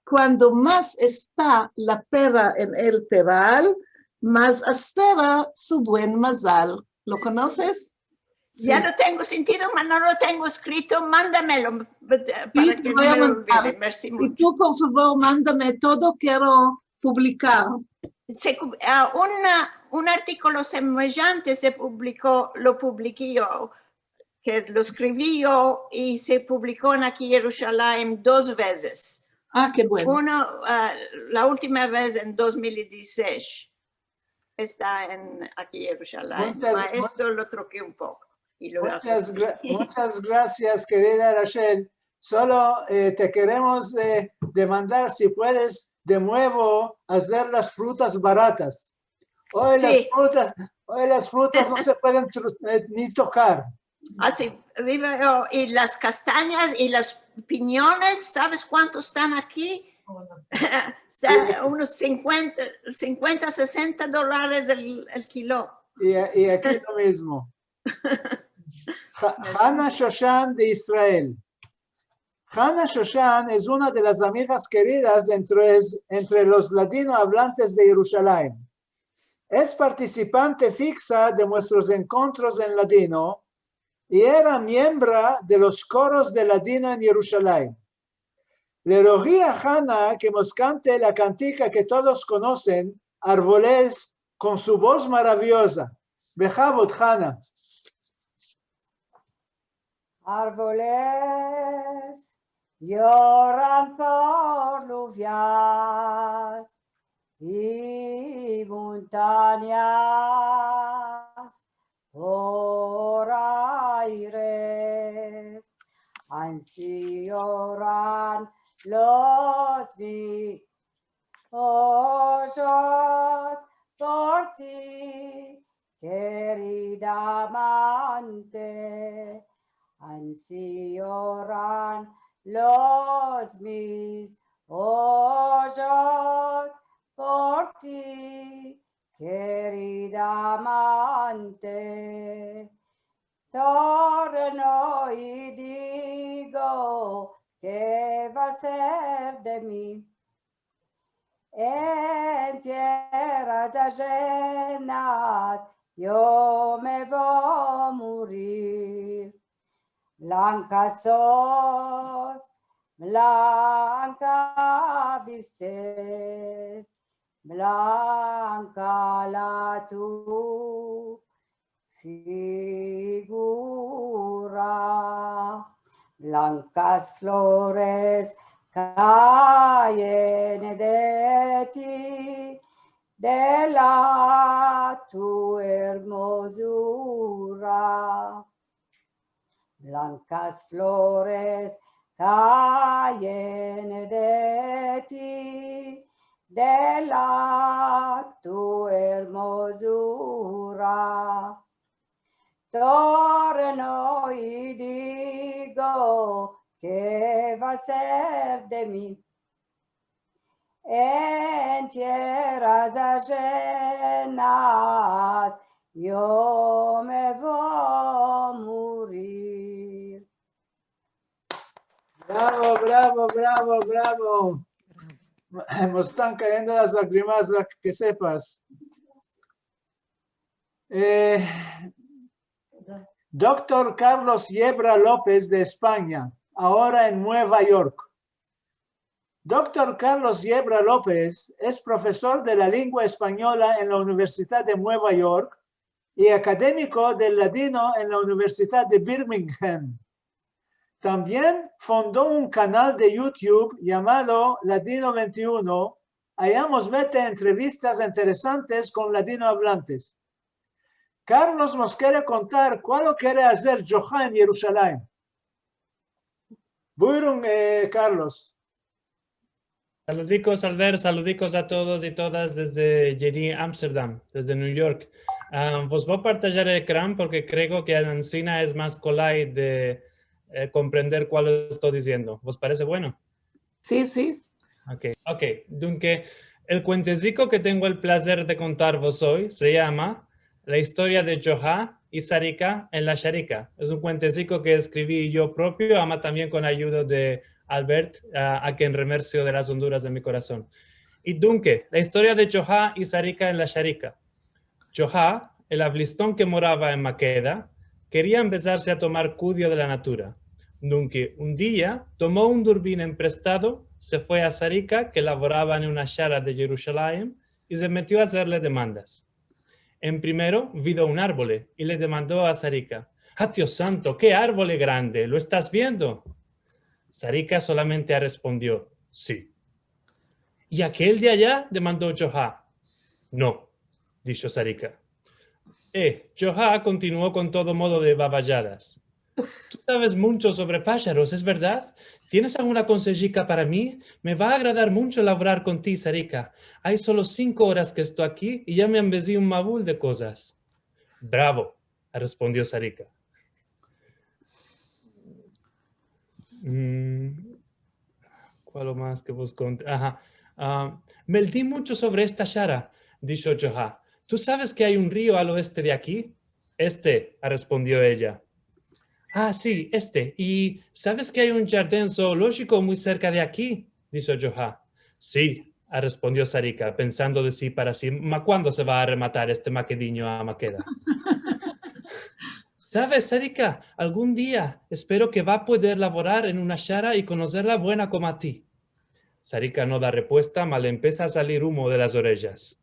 Kuando mas esta la pera en el peral, mas aspera su buen mazal. Lo konoses? Ya lo tengo sentido, mas no lo tengo eskrito. Mandamelo, eh, para ke no me lo olvide. Mersi mucho. I tu, por favor, mandame todo, kero publikar. Se pu-, ah, un, un artikolo semejante se publiko, lo publiki yo, ke lo eskrivi yo, i se publiko en Aki Yerushalayim dos vezes. Ah, ke bueno. Uno, ah, la ultima vez en dos mil i dizisesh. Esta en Aki Yerushalayim. Muchas, ma mu-, esto lo troki un poko. I lo muchas gra-, muchas grasias, kerida Rachel. Solo, eh, te keremos, eh, demandar si puedes de muevo azer las frutas baratas. Oy las frutas, oy las frutas no se pueden tru-, eh, ni tokar. Asi, viva yo. I las kastanyas i los pinyones, saves kuanto estan aki? Estan unos sinkuenta, sinkuenta, sesenta dolares el, el kilo. I, i aki lo mizmo. Ha-, Hana Shoshan de Israel. Hana Shoshan es una de las amigas keridas entre, entre los ladino avlantes de Yerushalayim. Es partisipante fiksa de muestros enkontros en ladino i era miembra de los koros de ladino en Yerushalayim. Le rogi a Hana ke mos kante la kantika ke todos konosen, Arvoles, kon su boz maraviyoza. Behavod, Hana. Arvoles yoran por luvyas i montanyas por aires, ansi yoran los mi- ojos por ti, kerida amante, ansi yoran los mis ojos por ti, kerida amante. Torno i digo, ke va ser de mi? En tierras ajenas yo me vo murir. Blanka sos, blanka vistes, blanka la tu figura. Blankas flores kayen de ti, de la tu ermozura. Blankas flores kayen de ti, de la tu ermozura. Torno i digo, ke va ser de mi? En tierras ajenas yo me vo murir. Bravo, bravo, bravo, bravo. Mos estan kayendo las lagrimas, la ke sepas. Eh, doktor Carlos Yebra Lopez de Espanya, agora en Nueva York. Doktor Carlos Yebra Lopez es profesor de la lengua espanyola en la Universidad de Nueva York i akademiko del ladino en la Universidad de Birmingham. Tambien fondo un kanal de YouTube yamado Ladino vente i uno, aya mos mete entrevistas interesantes kon ladino avlantes. Carlos mos kere kontar kualo kere azer Joha en Yerushalayim. Buyurun, eh, Carlos. Saludikos, Albert, saludikos a todos i todas desde Yeni, Amsterdam, desde New York. Ah, vos vo a partajar el ekran porke kreo ke ansina es mas kolay de, eh, komprender kualo esto diziendo. Vos parese bueno? Si, si. Ok, ok. Dunke, el kuenteziko ke tengo el plazer de kontarvos oy se yama La istoria de Joha i Sarika en la Sharika. Es un kuenteziko ke eskrivi yo propio, ama tambien kon ayudo de Albert, a, a ken remersio de las onduras de mi korason. I dunke, la istoria de Joha i Sarika en la Sharika. Joha, el avliston ke morava en Makeda, Keria empesarse a tomar kudio de la natura. Dunke, un dia, tomo un durbin emprestado, se fue a Sarika, ke lavorava en una shara de Yerushalayim, i se metio a azerle demandas. En primero, vido un arvole i le demando a Sarika: "Ah, Dio santo, ke arvole grande! Lo estas viendo?" Sarika solamente arespondio: "Si." "I akel de aya?", demando Djoha. "No", disho Sarika. E Djoha kontinuo kon todo modo de bavayadas. "Tu saves muncho sovre pasharos, es verdad? Tienes alguna konsejika para mi? Me va a agradar muncho lavorar kon ti, Sarika. Ay solo sinko oras ke esto aki i ya me ambezi un mavul de kozas." "Bravo", arespondio Sarika. Mm, kualo mas ke vos konte? Aha. "Ah, meldi muncho sovre esta shara", disho Djoha. "Tu saves ke ay un rio al oeste de aki?" "Este", arespondio eya. "Ah, si, este. I saves ke ay un jarden zoolojiko muy serka de aki?" disho Djoha. "Si", arespondio Sarika, pensando de si para si: "Ma kuando se va a rematar este makedinyo a Makeda?" "Saves, Sarika, algun dia espero ke va a poder lavorar en una shara i konoserla buena komo a ti." Sarika no da repuesta, ma le empesa a salir umo de las orejas.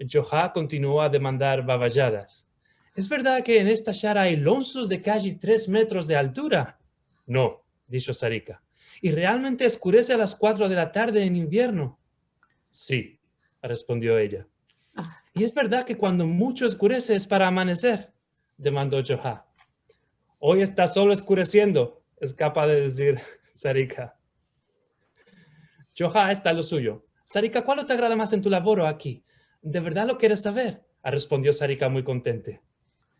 Djoha kontinuo a demandar bavayadas. "Es verdad ke en esta shara ay lonzos de kaji tres metros de altura?" "No", disho Sarika. "I realmente eskurese a las kuatro de la tarde en invierno?" "Si", arespondio eya. "I es verdad ke kuando muncho eskurese es para amaneser?" demando Djoha. "Oy esta solo eskuresiendo", es kapa de dizir Sarika. Djoha esta a lo suyo. "Sarika, kualo te agrada mas en tu lavoro aki? De verdad lo keres saver?" arespondio Sarika muy kontente.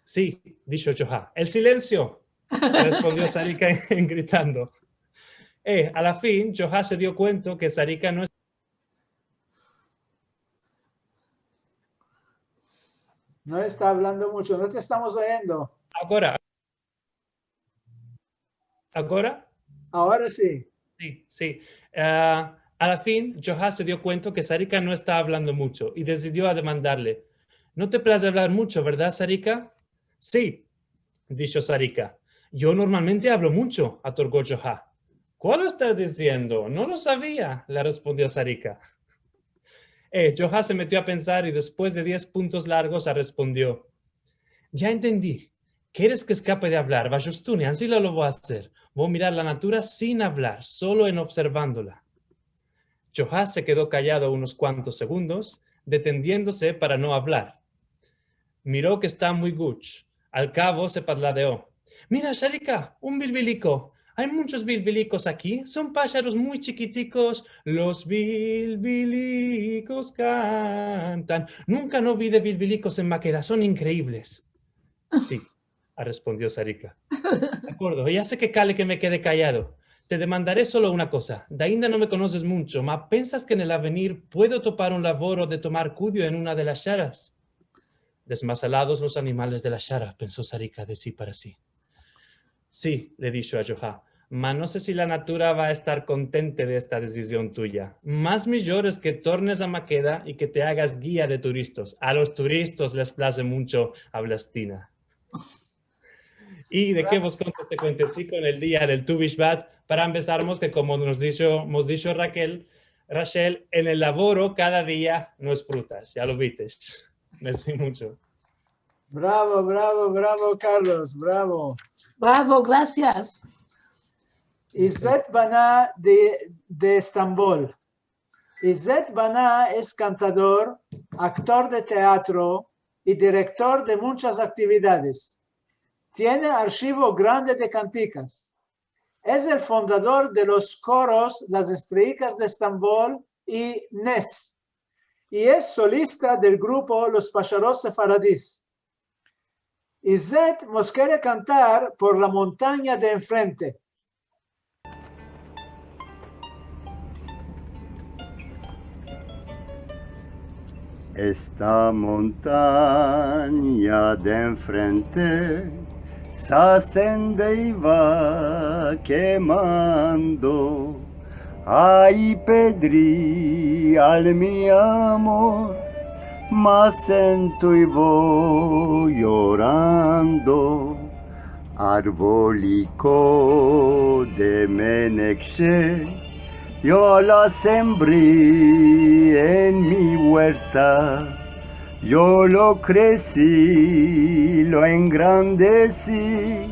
"Si", disho Djoha. "El silensio", arespondio Sarika en gritando. E a la fin, Djoha se dio kuento ke Sarika no No esta avlando muncho, no te estamos oyendo. Agora. Agora? Agora si. Si, si. Ah, a la fin, Djoha se dio kuento ke Sarika no esta avlando muncho i desidio a demandarle: "No te plaze avlar muncho, verdad, Sarika?" "Si", disho Sarika. "Yo normalmente avlo muncho", atorgo Djoha. "Kualo estas diziendo? No lo savia", le arespondio Sarika. E Djoha se metio a pensar i despues de diez puntos largos arespondio: "Ya entendi. Keres ke eskape de avlar? Va, justune, ansi lo, lo vo a azer. Vo a mirar la natura sin avlar, solo en ovservandola." Djoha se kedo kayado unos kuantos segundos, detendiendose para no avlar. Miro ke esta muy guch. Al kavo se padladeo: "Mira, Sarika, un bilbiliko. Ay munchos bilbilikos aki. Son pasharos muy chikitikos. Los bilbilikos kantan. Nunka no vi de bilbilikos en Makeda. Son inkreivles." "Si", arespondio Sarika. "De akordo, ya se ke kale ke me kede kayado. Te demandare solo una koza. Dainda no me konoses muncho, ma pensas ke en el avenir puedo topar un lavoro de tomar kudio en una de las sharas?" "Desmasalados los animales de la shara", penso Sarika de si para si. "Si", le disho a Djoha, "ma no se si la natura va a estar kontente de esta desizion tuya. Mas mijor es ke tornes a Makeda i ke te agas gia de turistas. A los turistas les plaze muncho Avlastina." I de ke vos konto este kuentechiko en el dia del Tu Bishvat, para empesarmos ke, komo mos disho, mos disho Rakel, Rachel, en el lavoro kada dia no es frutas, ya lo vites. Mersi muncho. Bravo, bravo, bravo, Carlos, bravo. Bravo, grasias. Izet Bana de, de Estambol. Izet Bana es kantador, aktor de teatro i direktor de munchas aktividades. Tiene arshivo grande de kantikas. Es el fundador de los koros Las Estreikas de Estambol i Nes, i es solista del grupo Los Pasharos Sefaradis. Izet mos kere kantar Por la montanya de enfrente. Esta montanya de enfrente se asende i va kemando. Ay pedrial, mi amor, me asento i vo yorando. Arboliko de menekşe, yo lo sembri en mi uerta, yo lo kresi, lo engrandesi,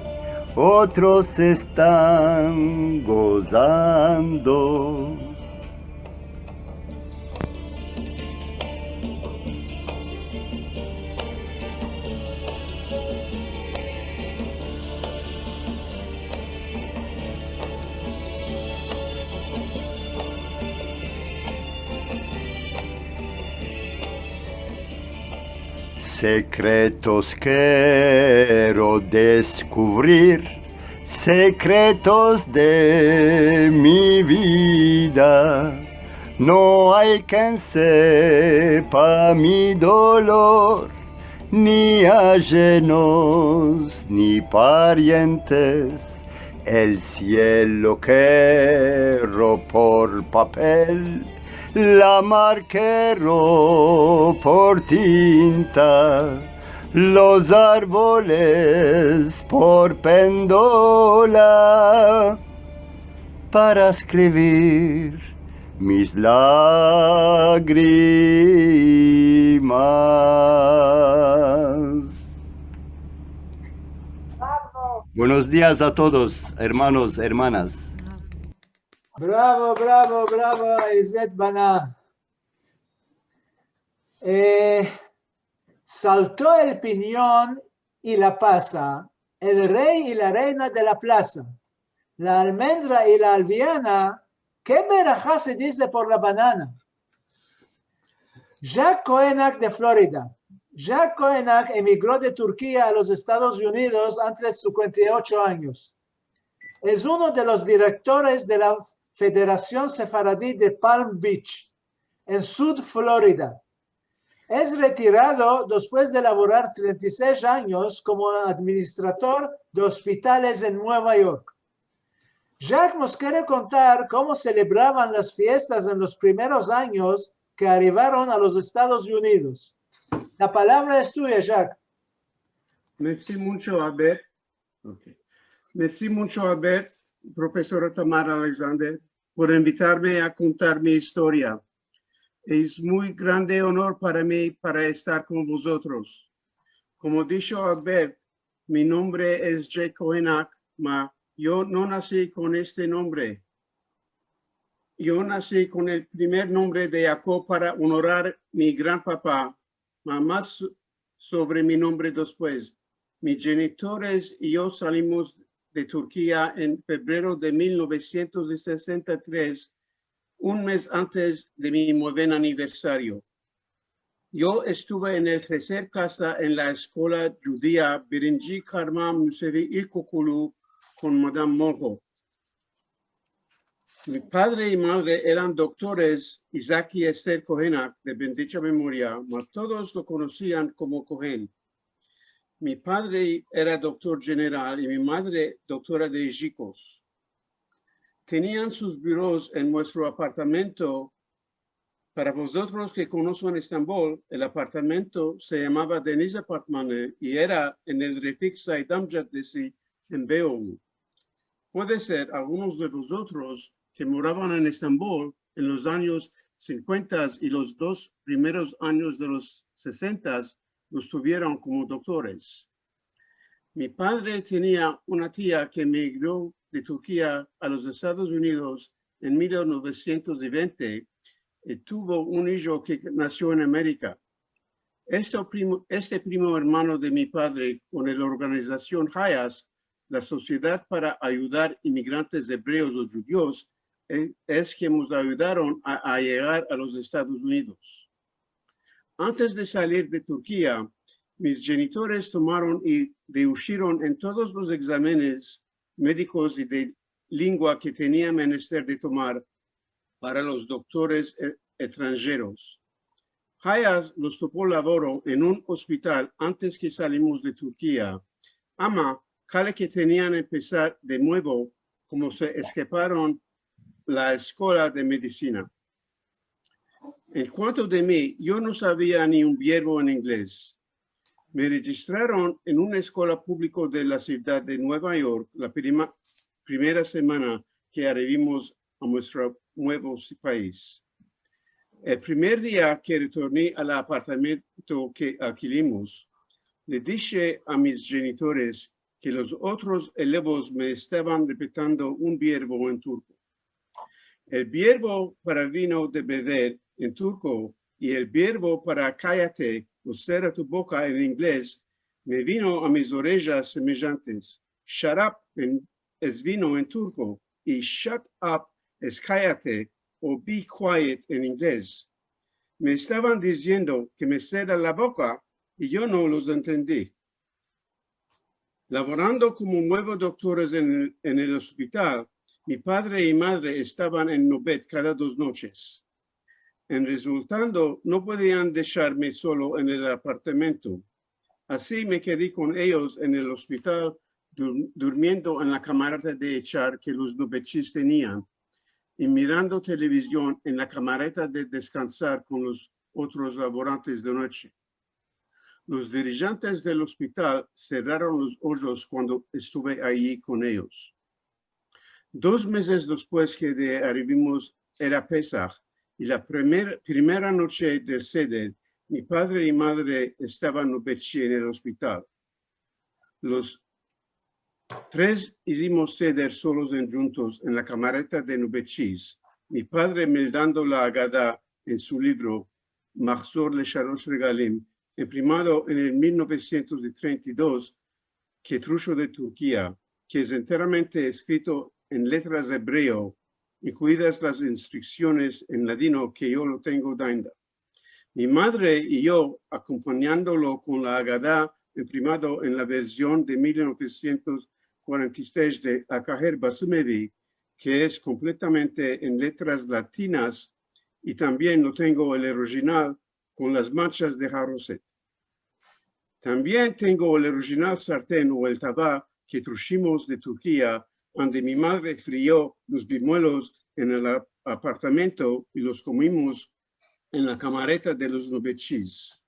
otros estan gozando. Sekretos kero deskuvrir, sekretos de mi vida. No ay ken sepa mi dolor, ni ajenos ni parientes. El sielo kero por papel, la mar kero por tinta, los arboles por pendola, para eskrivir mis lagrimas. Bravo. Buenos dias a todos, ermanos, ermanas. Bravo, bravo, bravo, Izet Bana. Eh, salto el pinyon i la pasa, el rey i la reina de la plasa, la almendra i la alviana, ke beraha se dize por la banana? Jack Koenak de Florida. Jack Koenak emigro de Turkia a los Estados Unidos antes sinkuenta i ocho anyos. Es uno de los direktores de la Federasion Sefaradi de Palm Beach, en Sud Florida. Es retirado despues de lavorar trenta i sesh anyos komo administrador de ospitales en Nueva York. Jack mos kere kontar komo selebravan las fiestas en los primeros anyos ke arivaron a los Estados Unidos. La palavra es tuya, Jack. Mersi muncho, Albert. Ok. Mersi muncho, Albert, profesora Tamar Alexander, por invitarme a kontar mi istoria. Es muy grande onor para mi para estar kon vozotros. Komo disho Albert, mi nombre es Jack Koenak, ma yo no nasi kon este nombre. Yo nasi kon el primer nombre de Yakob para onorar mi gran papa, ma mas sovre mi nombre despues. Mis jenitores i yo salimos de Turkia en febrero de mil novesientos sesenta i tres, un mes antes de mi mueven aniversario. Yo estuve en el treser kasa en la eskola djudia Birinci Karma Musevi İlkokulu kon Madam Monroe. Mi padre i madre eran doktores, Isaac i Esther Koenak, de bendicha memoria, ma todos lo konosian komo Koen. Mi padre era doktor jeneral i mi madre doktora de ijikos. Tenian sus buros en muestro apartamento. Para vozotros ke konosen Estambol, el apartamento se yamava Deniz Apartmanı i era en el Refik Saydam Caddesi en Beyoğlu. Puede ser algunos de vozotros ke moravan en Estambol en los anyos sinkuentas i los dos primeros anyos de los sesentas los tuvieron komo doktores. Mi padre tenia una tia ke emigro de Turkia a los Estados Unidos en mil novesientos i vente i tuvo un ijo ke nasio en Amerika. Este primo, este primo ermano de mi padre kon el organizasion Hayas, la Sosiedad para Ayudar Imigrantes Ebreos o Djudios, e, es ke mos ayudaron a, a yegar a los Estados Unidos. Antes de salir de Turkia, mis jenitores tomaron i reushiron en todos los egzamenes medikos i de lingua ke tenia menester de tomar para los doktores e-, etranjeros. Hayas los topo lavoro en un ospital antes ke salimos de Turkia, ama kale ke tenian empesar de muevo, komo se eskaparon la eskola de medisina. En kuanto de mi, yo no savia ni un bierbo en inglez. Me rejistraron en una eskola publiko de la sivdad de Nueva York la prima, primera semana ke arivimos a muestro muevo pais. El primer dia ke retorni al apartamento ke alkilimos, le dishe a mis jenitores ke los otros elevos me estavan repitiendo un verbo en turko. El verbo para vino de bever en turko i el verbo para kayate o serra tu boka en ingles me vino a mis orejas semejantes. Shut up en, es vino en turko i shut up es kayate o be quiet en ingles. Me estavan diziendo ke me serra la boka i yo no los entendi. Lavorando komo muevo doktores en, en el ospital, mi padre i madre estavan en nobet kada dos noches. En rezultando, no podian desharme solo en el apartamento. Ansi me kedi kon eyos en el ospital, dur-, durmiendo en la kamareta de echar ke los nobetchis tenian i mirando televizion en la kamareta de deskansar kon los otros lavorantes de noche. Los dirijantes del ospital serraron los ojos kuando estuve ayi kon eyos. Dos mezes despues ke de arivimos era Pesah i la primer, primera noche del Seder, mi padre i madre estavan nobetchi en el ospital. Los tres izimos Seder solos en djuntos en la kamareta de nobetchis. Mi padre meldando la Agada en su livro Mahzor Leshalosh Regalim, imprimado en el mil novesientos i trenta i dos, Ketrusho de Turkia, ke es enteramente eskrito en letras ebreo, inkluidas las instruksiones en ladino ke yo lo tengo dainda. Mi madre i yo, akompanyandolo kon la Agada imprimado en la verzion de mil novesientos kuarenta i sesh de Akaher Basumevi, ke es kompletamente en letras latinas, i tambien lo tengo el orijinal kon las manchas de haroset. Tambien tengo el orijinal sarten o el tava ke trushimos de Turkia, ande mi madre frio los bimuelos en el ap-, apartamento i los komimos en la kamareta de los nobetchis.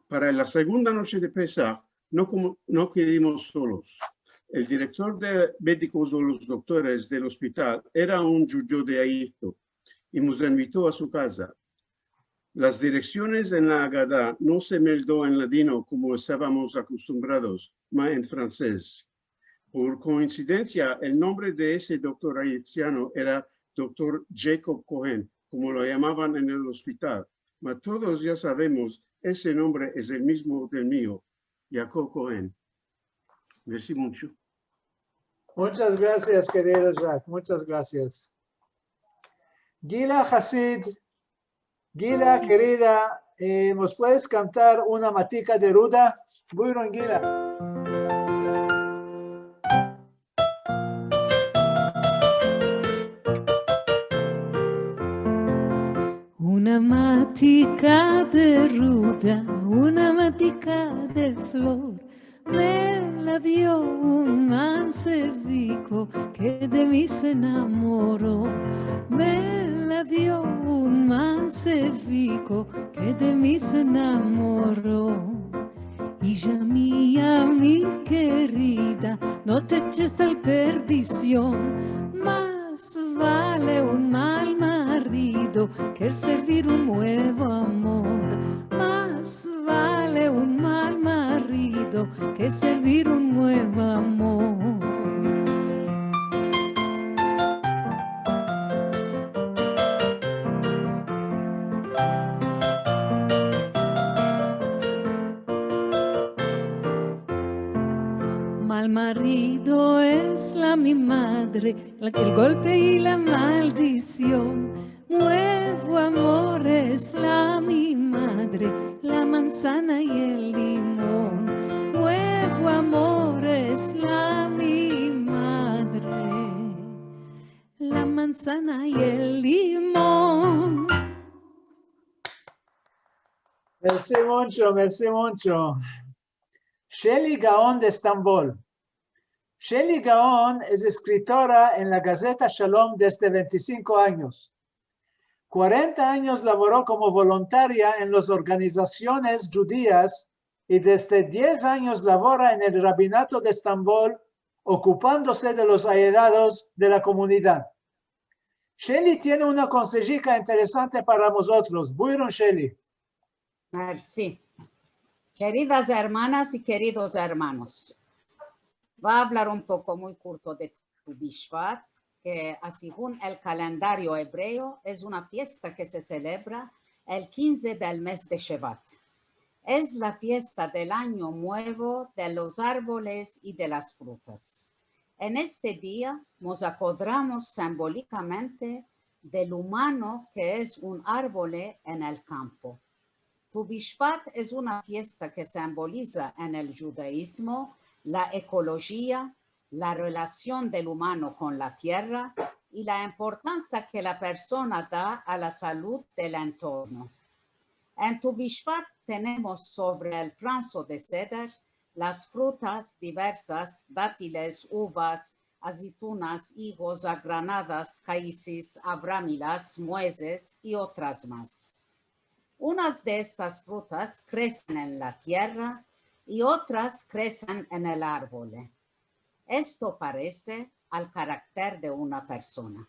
Para la segunda noche de Pesah, no komo, no kedimos solos. El direktor de medikos o los doktores del ospital era un djudio de Egipto i mos invito a su kaza. Las direksiones en la Agada no se meldo en ladino komo estavamos akostumbrados, ma en fransez. Por koinsidensia, el nombre de ese doktor egipsiano era doktor Jacob Cohen, komo lo yamavan en el ospital. Ma todos ya savemos, ese nombre es el mizmo del mio, Yaakov Cohen. Mersi muncho. Munchas grasias, kerido Jacques. Munchas grasias. Gila Hasid, Gila, kerida, eh, mos puedes kantar una matika de Ruda? Buyurun, Gila. Una matika de Ruda, una matika de flor, me la dio un manseviko ke de mi se enamoro. Me la dio un manseviko ke de mi se enamoro. Ija mia, mi kerida, no te eches al perdision. Mas vale un mal marido ke servir un muevo amor. Mas vale un mal marido ke servir un muevo amor. Mal marido es la mi madre, la, el golpe i la maldision. Muevo amor es la mi madre, la manzana i el limon. Muevo amor es la mi madre, la manzana i el limon. Mersi muncho, mersi muncho. Sheli Gaon de Estambol. Sheli Gaon es eskritora en la gazeta Shalom desde vente i sinko anyos. Kuarenta anyos lavoro komo volontaria en las organizasiones djudias i desde diez anyos lavora en el rabinato de Estambol, okupandose de los ayedados de la komunidad. Sheli tiene una konsejika interesante para mozotros. Buyurun, Sheli. Mersi. Keridas ermanas i keridos ermanos, vo a avlar un poko muy kurto de Tu Bishvat, ke, a, segun el kalendario ebreo, es una fiesta ke se selebra el kinze del mez de Shevat. Es la fiesta del anyo muevo de los arvoles i de las frutas. En este dia mos akodramos simbolikamente del umano ke es un arvole en el kampo. Tu Bishvat es una fiesta ke simboliza en el djudaizmo la ekolojia, la relasion del umano kon la tierra i la importansa ke la persona da a la salud del entorno. En Tu Bishvat tenemos sovre el pranso de seder las frutas diversas, datiles, uvas, azeitunas, igos, agranadas, kaisis, abramilas, muezes i otras mas. Unas de estas frutas kresen en la tierra i otras kresen en el arvole. Esto parese al karakter de una persona.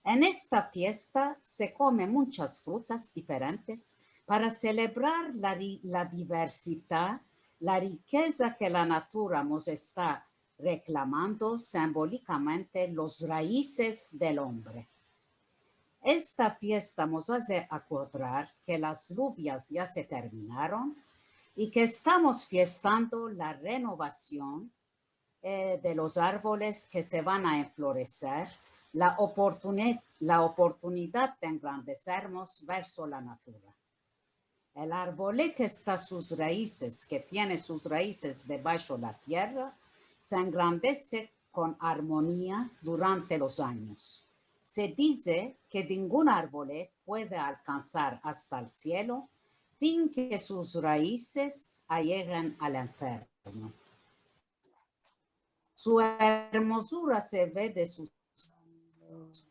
En esta fiesta se kome munchas frutas diferentes para selebrar la ri-, la diversidad, la rikeza ke la natura mos esta reklamando simbolikamente los raizes del ombre. Esta fiesta mos aze akodrar ke las luvias ya se terminaron i ke estamos fiestando la renovasion, e, de los arvoles ke se van a enfloreser, la oportuni-, la oportunidad de engrandesermos verso la natura. El arvole ke esta sus raizes, ke tiene sus raizes debasho la tierra, se engrandese kon armonia durante los anyos. Se dize ke ningun arvole puede alkansar asta el sielo fin ke sus raizes ayegen al enferno. Su ermozura se ve de sus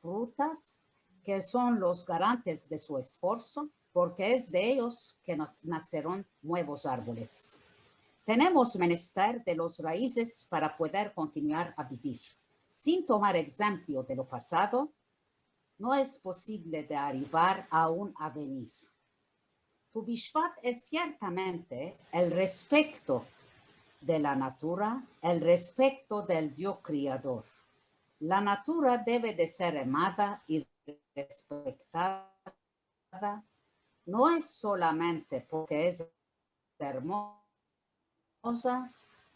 frutas, ke son los garantes de su esforso, porke es de eyos ke nas-, naseron muevos arvoles. Tenemos menester de los raizes para pueder kontinuar a bivir. Sin tomar egzempio de lo pasado, no es posivle de arrivar a un avenir. Tu Bishvat es siertamente el respekto de la natura, el respekto del Dio kriador. La natura deve de ser amada i respektada, no es solamente porke es ermoza,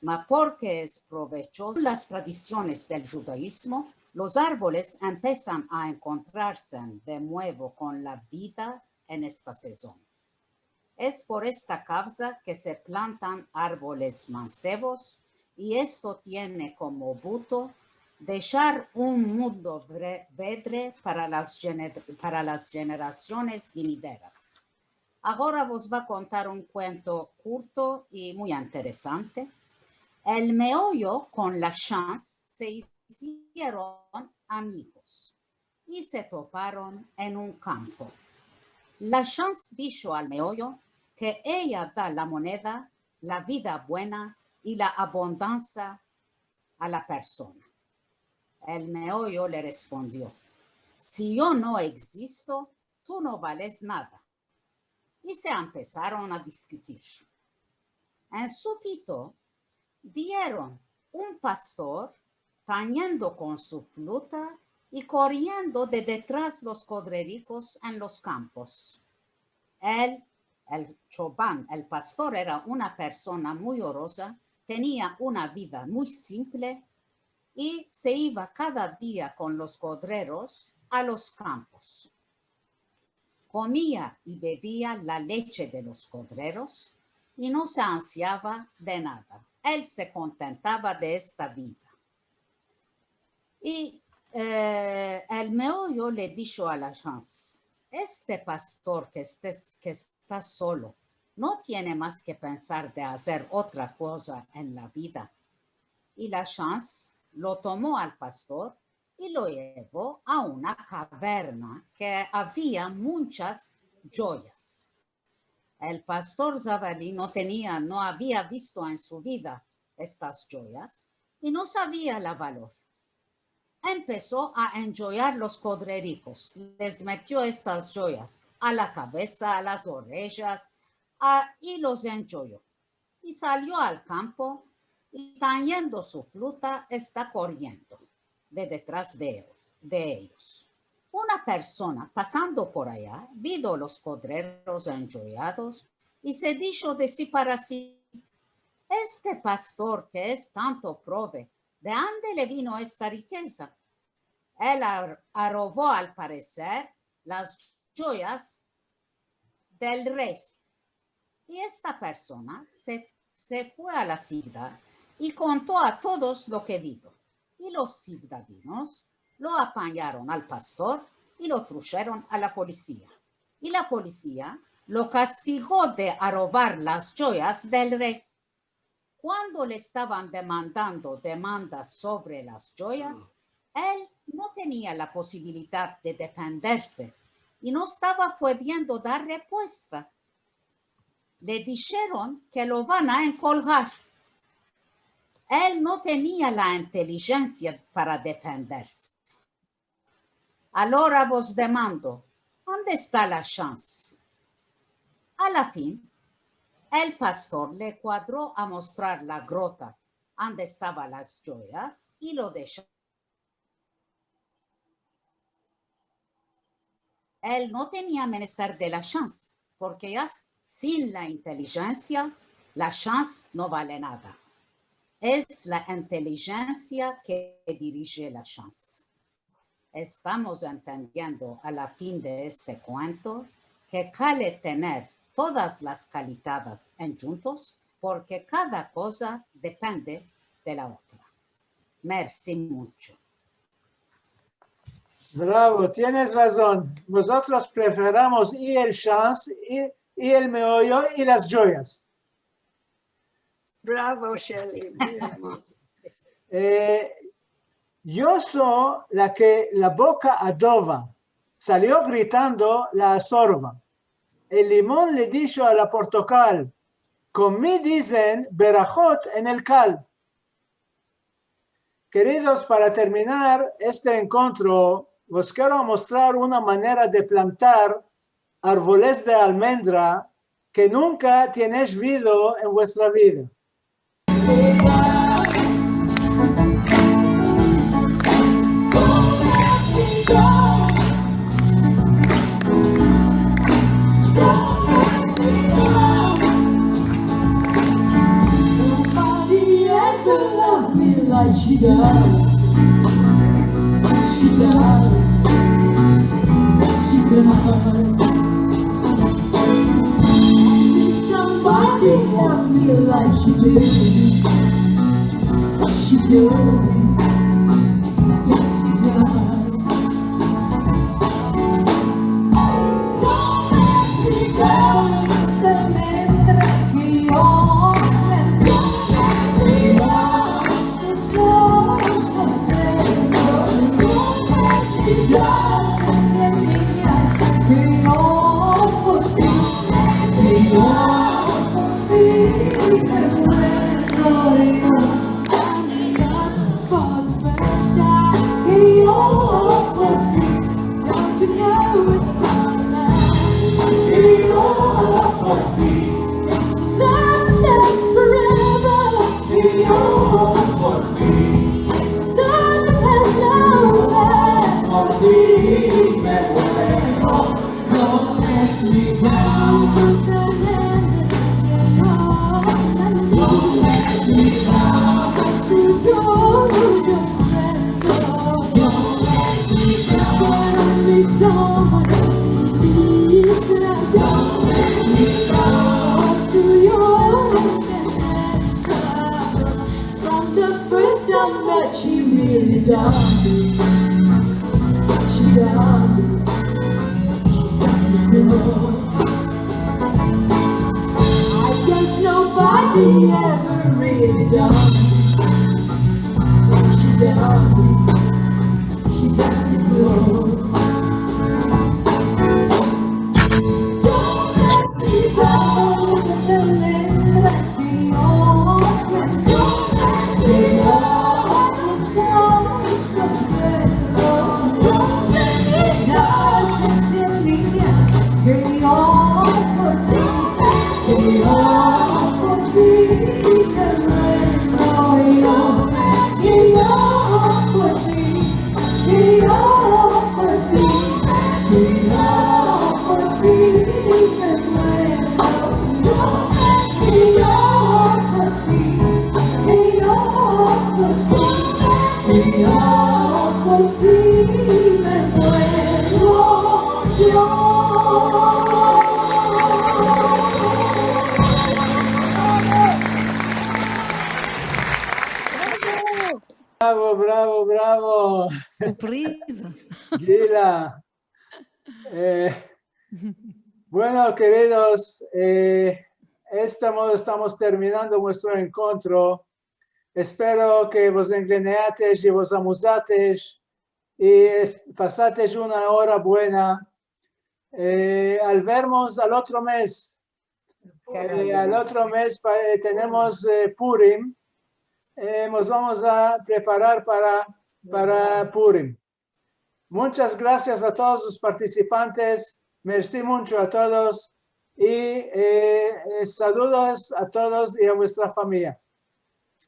ma porke es provechoza. Las tradisiones del djudaizmo, los arvoles empesan a enkontrarse de muevo kon la vida en esta sezon. Es por esta kavza ke se plantan arvoles mansevos, i esto tiene komo buto deshar un mundo vre-, vedre para las jener-, para las jenerasiones vinideras. Agora vos vo a kontar un kuento kurto i muy interesante. El meoyo kon la shans se izieron amigos i se toparon en un kampo. La shans disho al meoyo ke eya da la moneda, la vida buena i la abondansa a la persona. El meoyo le respondio: "Si yo no egzisto, tu no vales nada". I se empesaron a diskutir. En supito, vieron un pastor tanyendo kon su fluta i koriendo de detras los kodrerikos en los kampos. El, el chovan, el pastor, era una persona muy oroza, tenia una vida muy simple i se iva kada dia kon los kodreros a los kampos. Komia i bevia la leche de los kodreros i no se ansiava de nada. El se kontentava de esta vida. I, e, el meoyo le disho a la shans: "Este pastor ke estes-, ke esta solo, no tiene mas ke pensar de azer otra koza en la vida. I la shans lo tomo al pastor i lo yevo a una kaverna ke avia munchas djoyas. El pastor Zavali no tenia, no avia visto en su vida estas djoyas i no savia la valor. Empeso a endjoyar los kodrerikos, les metio estas djoyas a la kavesa, a las orejas, a, i los endjoyo. I salio al kampo i, tanyendo su fluta, esta koriendo de detras de, de eyos. Una persona pasando por aya vido los kodreros endjoyados i se disho de si para si: "Este pastor ke es tanto prove, de ande le vino esta rikeza?" El ar-, arovo, al pareser, las djoyas del rey. I esta persona se, se fue a la sivdad i konto a todos lo ke vido. I los sivdadinos lo apanyaron al pastor i lo trusheron a la polisia. I la polisia lo kastigo de arovar las djoyas del rey. Kuando le estavan demandando demandas sovre las djoyas, el no tenia la posibilidad de defenderse i no estava pudiendo dar repuesta. Le disheron ke lo van a enkolgar. El no tenia la intelijensia para defenderse. Alora vos demando, ande esta la shans? A la fin, el pastor le kuadro a mostrar la grota ande estava las djoyas i lo desha. El no tenia menester de la shans, porke ya s-, sin la intelijensia, la shans no vale nada. Es la intelijensia ke dirije la shans. Estamos entendiendo a la fin de este kuento ke kale tener todas las kalidades endjuntos, porke kada koza depende de la otra. Mersi muncho. Bravo, tienes razon. Mozotros preferamos i el shans, i, i el meoyo, i las djoyas. Bravo, Shirley. Muy hermoso. Eh, yo so la ke la boka adova, salio gritando la asorva. El limon le disho a la portokal, kon mi dizen berahot en el kal. Keridos, para terminar este enkontro, vos kero mostrar una manera de plantar arvoles de almendra ke nunka tienesh vido en vuestra vida. Nobody ever loved me like she does. She does. She does. Only somebody loves me like she does. She does. Yes, she does. From the first time that she really done, she done. I guess nobody ever really done. Bravo, bravo, bravo. Surpriza. Gila. Eh, bueno, keridos, eh, estamos, estamos terminando muestro enkontro. Espero ke vos engreneates i vos amuzates i es-, pasates una ora buena. Eh, al vermos al otro mes. Eh, al otro mes pa-, eh, tenemos, eh, Purim. Eh, mos vamos a preparar para, para Purim. Munchas grasias a todos los partisipantes. Mersi muncho a todos i, eh, eh, saludos a todos i a vuestra famiya.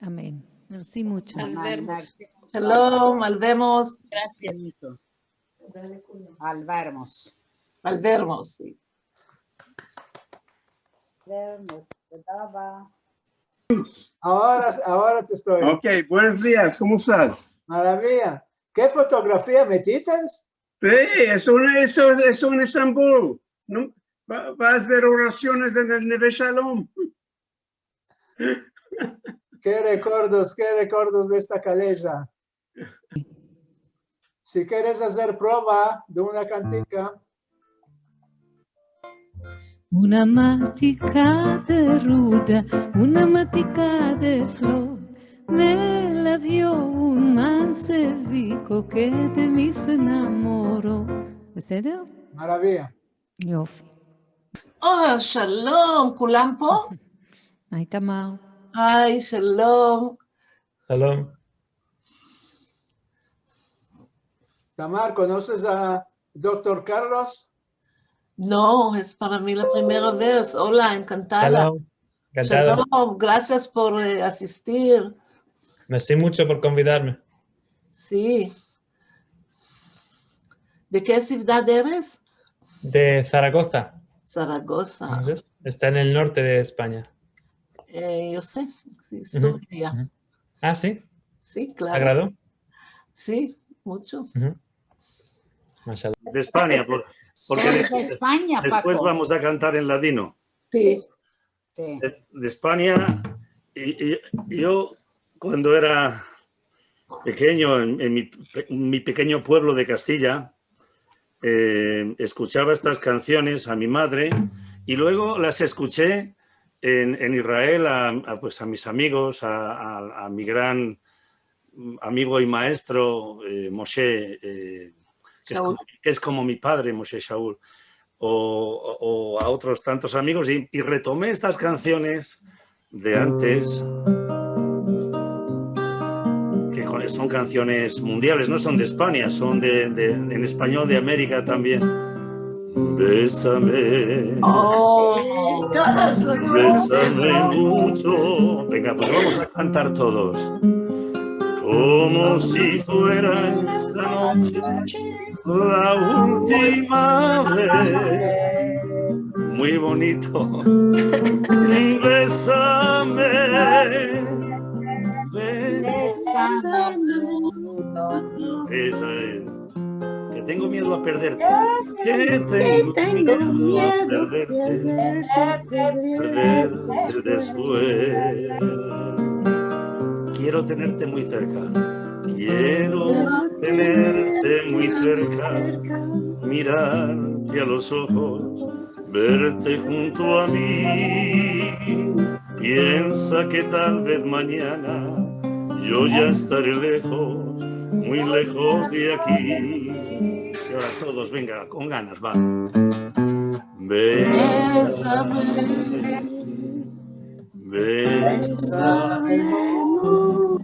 Amen. Mersi muncho. Al vermos. Shalom, al vermos. Grasias. Al vermos. Al vermos, si. Vermos, todava. Agora, agora te esto. Ok, buenos dias, komo estas? Maraviya. Ke fotografia metites? Si, es un, es un, es un Estambul. No, va, va a azer orasiones en el Neve Shalom. Ke rekordos, ke rekordos de esta kaleja. Si keres azer prova de una kantika. Una matika de ruda, una matika de flor, me la dio un manseviko ke de mi se enamoro. בסדר? Maraviya. יופי. אה, שלום, כולם פה? היי, תמר. היי, שלום. שלום. Tamar, konoses a doktor Carlos? No, es para mi la primera vez. Hola, enkantada. Hello, encantado. Shalom, grasias por, eh, asistir. Mersi muncho por konvidarme. Si. De ke sivdad eres? De Zaragoza. Zaragoza. Entonses, esta en el norte de Espanya. Eh, yo se, si, estuve aya. Ah, si? Si, klaro. Te agrado? Si, muncho. Mashallah. De Espanya, por-, porke de-, de Espanya, despues Paco. Vamos a kantar en ladino. Si. Si. De, de Espanya, i, i yo kuando era pekenyo, en, en mi pe-, mi pekenyo puevlo de Kastiya, eh, eskuchava estas kansiones a mi madre i luego las eskuche en, en Israel a, a, pues, a mis amigos, a, a, a mi gran amigo i maestro, eh, Moshe, eh, ke es komo, ke es komo mi padre, Moshe Shaul, o, o a otros tantos amigos, i, i retome estas kansiones de antes, ke kon-, son kansiones mundiales, no son de Espanya, son de, de, en espanyol de Amerika tambien. Bésame. Oh. Bésame muncho. Venga, pues vamos a kantar todos. Komo si fuera esta noche la ultima vez. Muy bonito. Bésame. Bésame. Esa es. Ke tengo miedo a perderte. Ke tengo miedo a perderte. Perderte despues. Kiero tenerte muy serka. Kiero tenerte muy serka. Mirarte a los ojos. Verte hunto a mi. Piensa ke tal vez manyana yo ya estare lejos, muy lejos de aki. I agora todos, venga, kon ganas, va. Bésame, bésame muncho.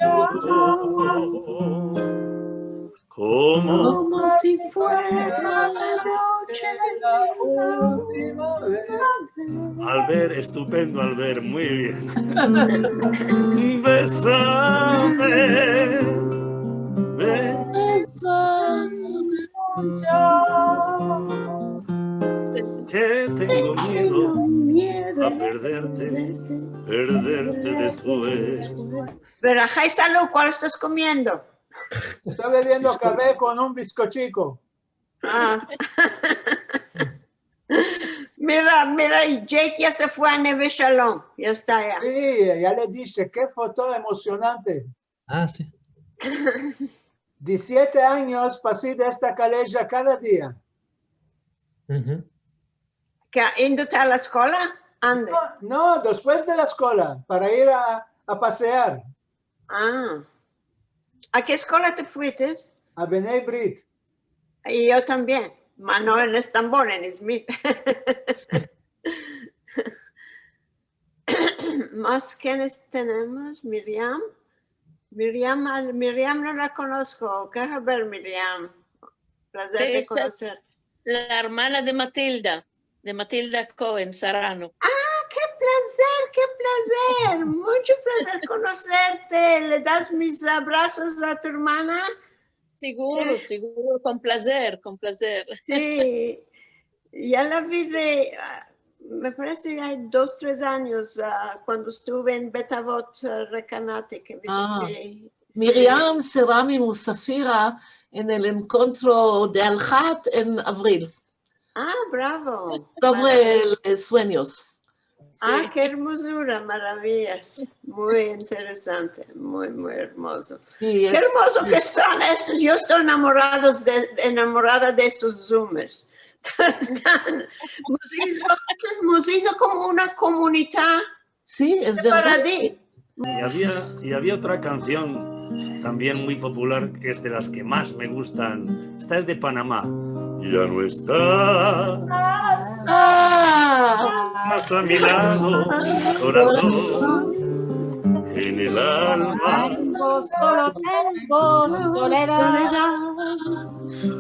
Komo si fuera esta noche la ultima vez. Al ver, estupendo, al ver, muy bien. Bésame, bésame muncho. Ke tengo miedo a perderte, perderte de Pero, ay, salud, kual estas komiendo? Esto beviendo kafe kon un biskochiko. A. Mira, mira, i Jake ya se fue a Neve Shalom. Ya esta ya. Si, ya le dishe, ke foto emosionante. A, si. Dizisiete anyos pasi de esta kaleja kada dia. Ke indo a la eskola? Ande? No, no, despues de la eskola, para ir a, a pasear. A. A ke eskola te fuites? A Bnei Brit. I yo tambien. Ma no en Estambol, en Izmir. Mas kenes tenemos? Miriam. Miriam, Miriam no la konosko. Ke haber, Miriam? Plazer de konoser. La ermana de Matilda, de Matilda Cohen Sarano. A, ke plazer, ke plazer. Muncho plazer konoserte. Le das mis abrasos a tu ermana? Siguro, siguro, kon plazer, kon plazer. Si. Ya la vi de, a, me parese ke ay dos, tres anyos, a, kuando estuve en Bet Avot, a, Rekanati, ke vizite. Si. Miriam Serami Musafira en el enkontro de Alhat en avril. A, bravo. Sovre el, el suenyos. A, ke ermozura, maravillas. Muy interesante, muy, muy ermozo. Si, ke ermozo ke estan estos. Yo esto enamorado de, enamorada de estos Zooms. Estan, mos izo, mos izo komo una komunidad. Si, es verdad. Sefaradi. I avia, i avia otra kansion tambien muy popular, es de las ke mas me gustan. Esta es de Panama. Ya no esta mas a mi lado, korason. En el alma solo tengo soledad.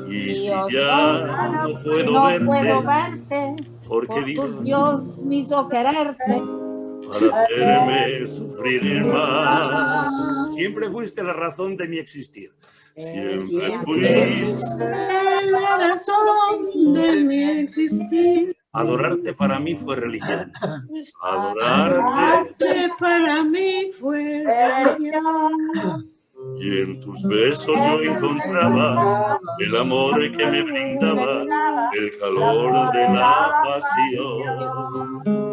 I si ya no puedo verte, porke Dios me izo kererte para azerme sufrir mas. Siempre fuiste la razon de mi existir. Siempre fuiste la razon de mi existir. Adorarte para mi fue religion. Adorarte para mi fue religion. I en tus besos yo enkontrava el amor ke me brindavas, el kalor de la pasion.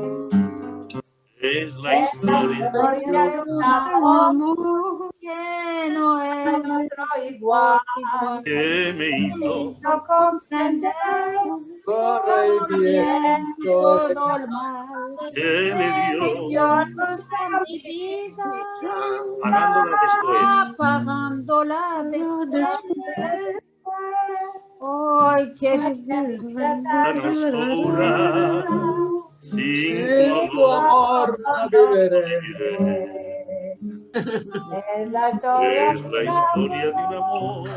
Es la istoria de un amor ke no es otro igual, ke me izo komprender todo el bien, todo el mal, ke me dio mi vida, pagándola despues. Pagándola despues. Ay, ke tan oskura, sin tu amor no vivire. Es la istoria de un amor.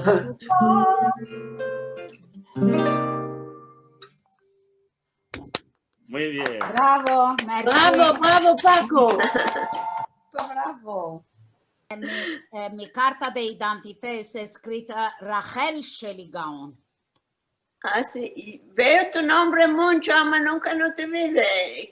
Muy bien. Bravo, mersi. Bravo, bravo, Paco. Bravo. En mi, en mi karta de identidad esta eskrita Rachel Sheli Gaon. A, si, i veo tu nombre muncho, ama nunka no te vi.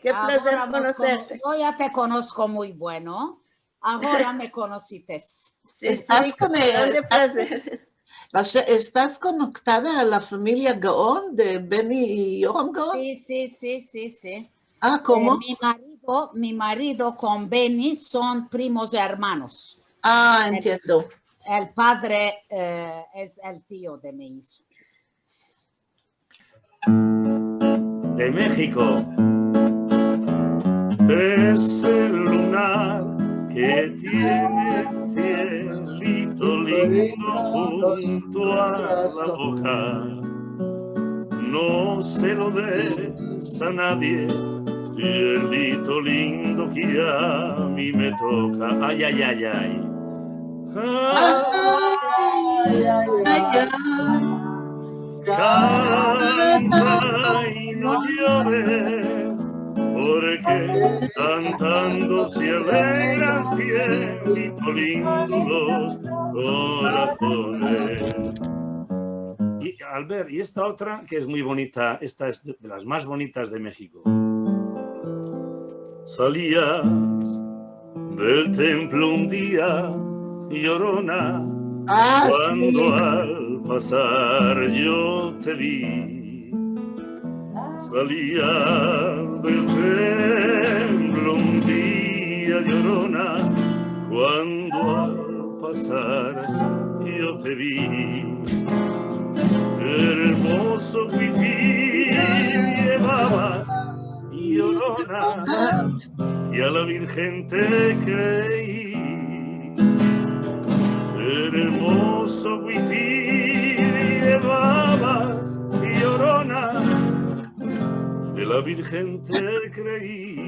Ke plazer konoserte. Agora mos kono-, yo ya te konosko muy bueno. Agora me konosites. Si, si, grande plazer. Estas konektada a la famiya Gaon de Beni i Yoram Gaon? Si, si, si, si, si. A, komo? Eh, mi marido, mi marido kon Beni son primos ermanos. A, entiendo. El padre, eh, es el tio de mi ijo. De Mexico. Es el lunar ke tienes, cielito lindo, junto a la boka. No se lo des a nadie, cielito lindo, ke a mi me toka. Ay, ay, ay, ay. Ay, ay, ay. Kanta i no yores, porke kantando se alegran siempre los korazones. I, Albert, i esta otra ke es muy bonita, esta es de, de las mas bonitas de Mexico. Salias Del templo un dia, Llorona, ah, kuando si, al pasar yo te vi. Salias del templo un dia, Llorona, kuando al pasar yo te vi. Ermozo huipil yevavas, Llorona, i a la Virgen te krei. Ermozo huipil yevavas, Llorona, i a la Virgen te krei.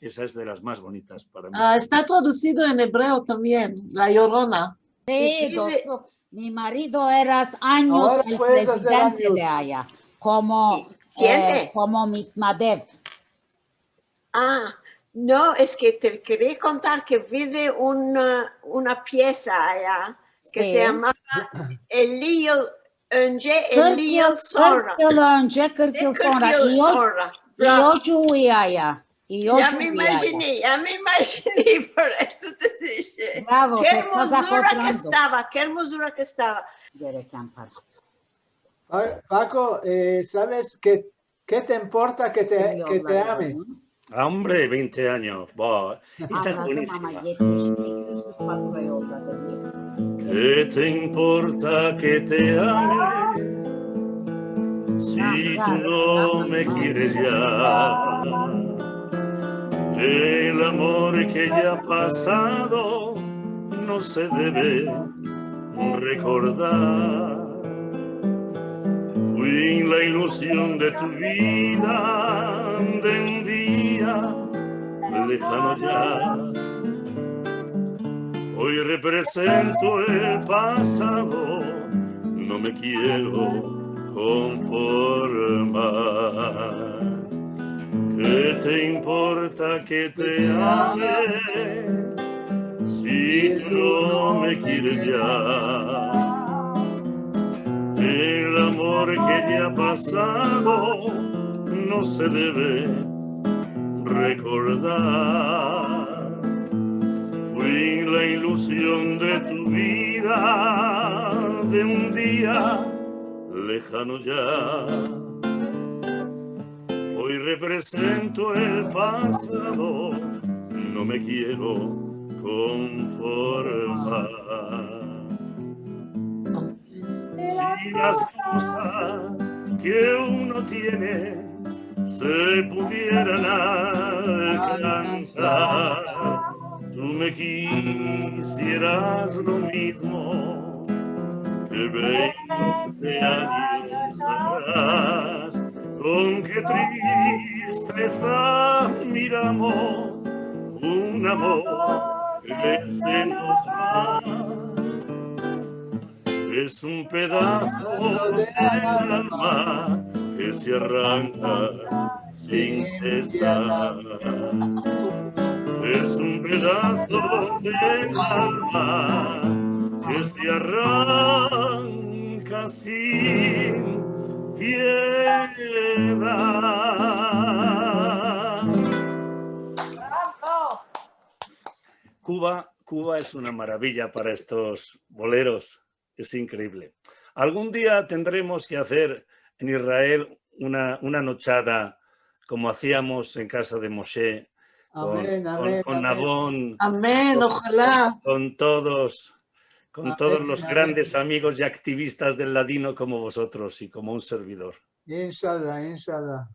Esa es de las mas bonitas para mi. Ah, esta tradusido en ebreo tambien, La Llorona. Si, dostu, mi marido era anyos el prezidente de aya, komo, eh, komo mitnadev. Ah, no, es ke te keria kontar ke vide una, una piesa aya ke se yamava El Lil Önce, El Lil Sora. Kırk yıl önce, kırk yıl sora. I yo, i yo djuvi aya. I yo djuvi aya. Ya me imajini, ya me imajini, por esto te dishe. Bravo, te estas akodrando. Ke ermozura ke estava, ke ermozura ke estava. Gereken para. Pa-, Paco, eh, saves ke, ke te importa ke te, ke te ame? Ombre, vente anyos. Bo, esa es buenisima. Ke te importa ke te ame si tu no me kieres ya? El amor ke ya ha pasado no se deve rekordar. Fui la iluzion de tu vida de un dia lejano ya. Oy reprezento el pasado, no me kiero konformar. Ke te importa ke te ame si tu no me kieres ya? El amor ke ya ha pasado no se deve rekordar. Fui la iluzion de tu vida de un dia lejano ya. Oy reprezento el pasado, no me kiero konformar. Si las kozas ke uno tiene se pudieran alkansar, tu me kisieras lo mizmo ke vente anyos atras. Kon ke tristeza miramos un amor ke se mos va. Es un pedazo del alma ke se arranka sin pesar. Es un pedazo del alma ke se arranka sin piedad. Cuba, Cuba es una maravilla para estos boleros. Es increíble. Algún día tendremos que hacer en Israel una, una nochada como hacíamos en casa de Moshe, con, con Navon, con, con todos, con todos los grandes amigos y activistas del ladino como vosotros y como un servidor. Inshallah, inshallah.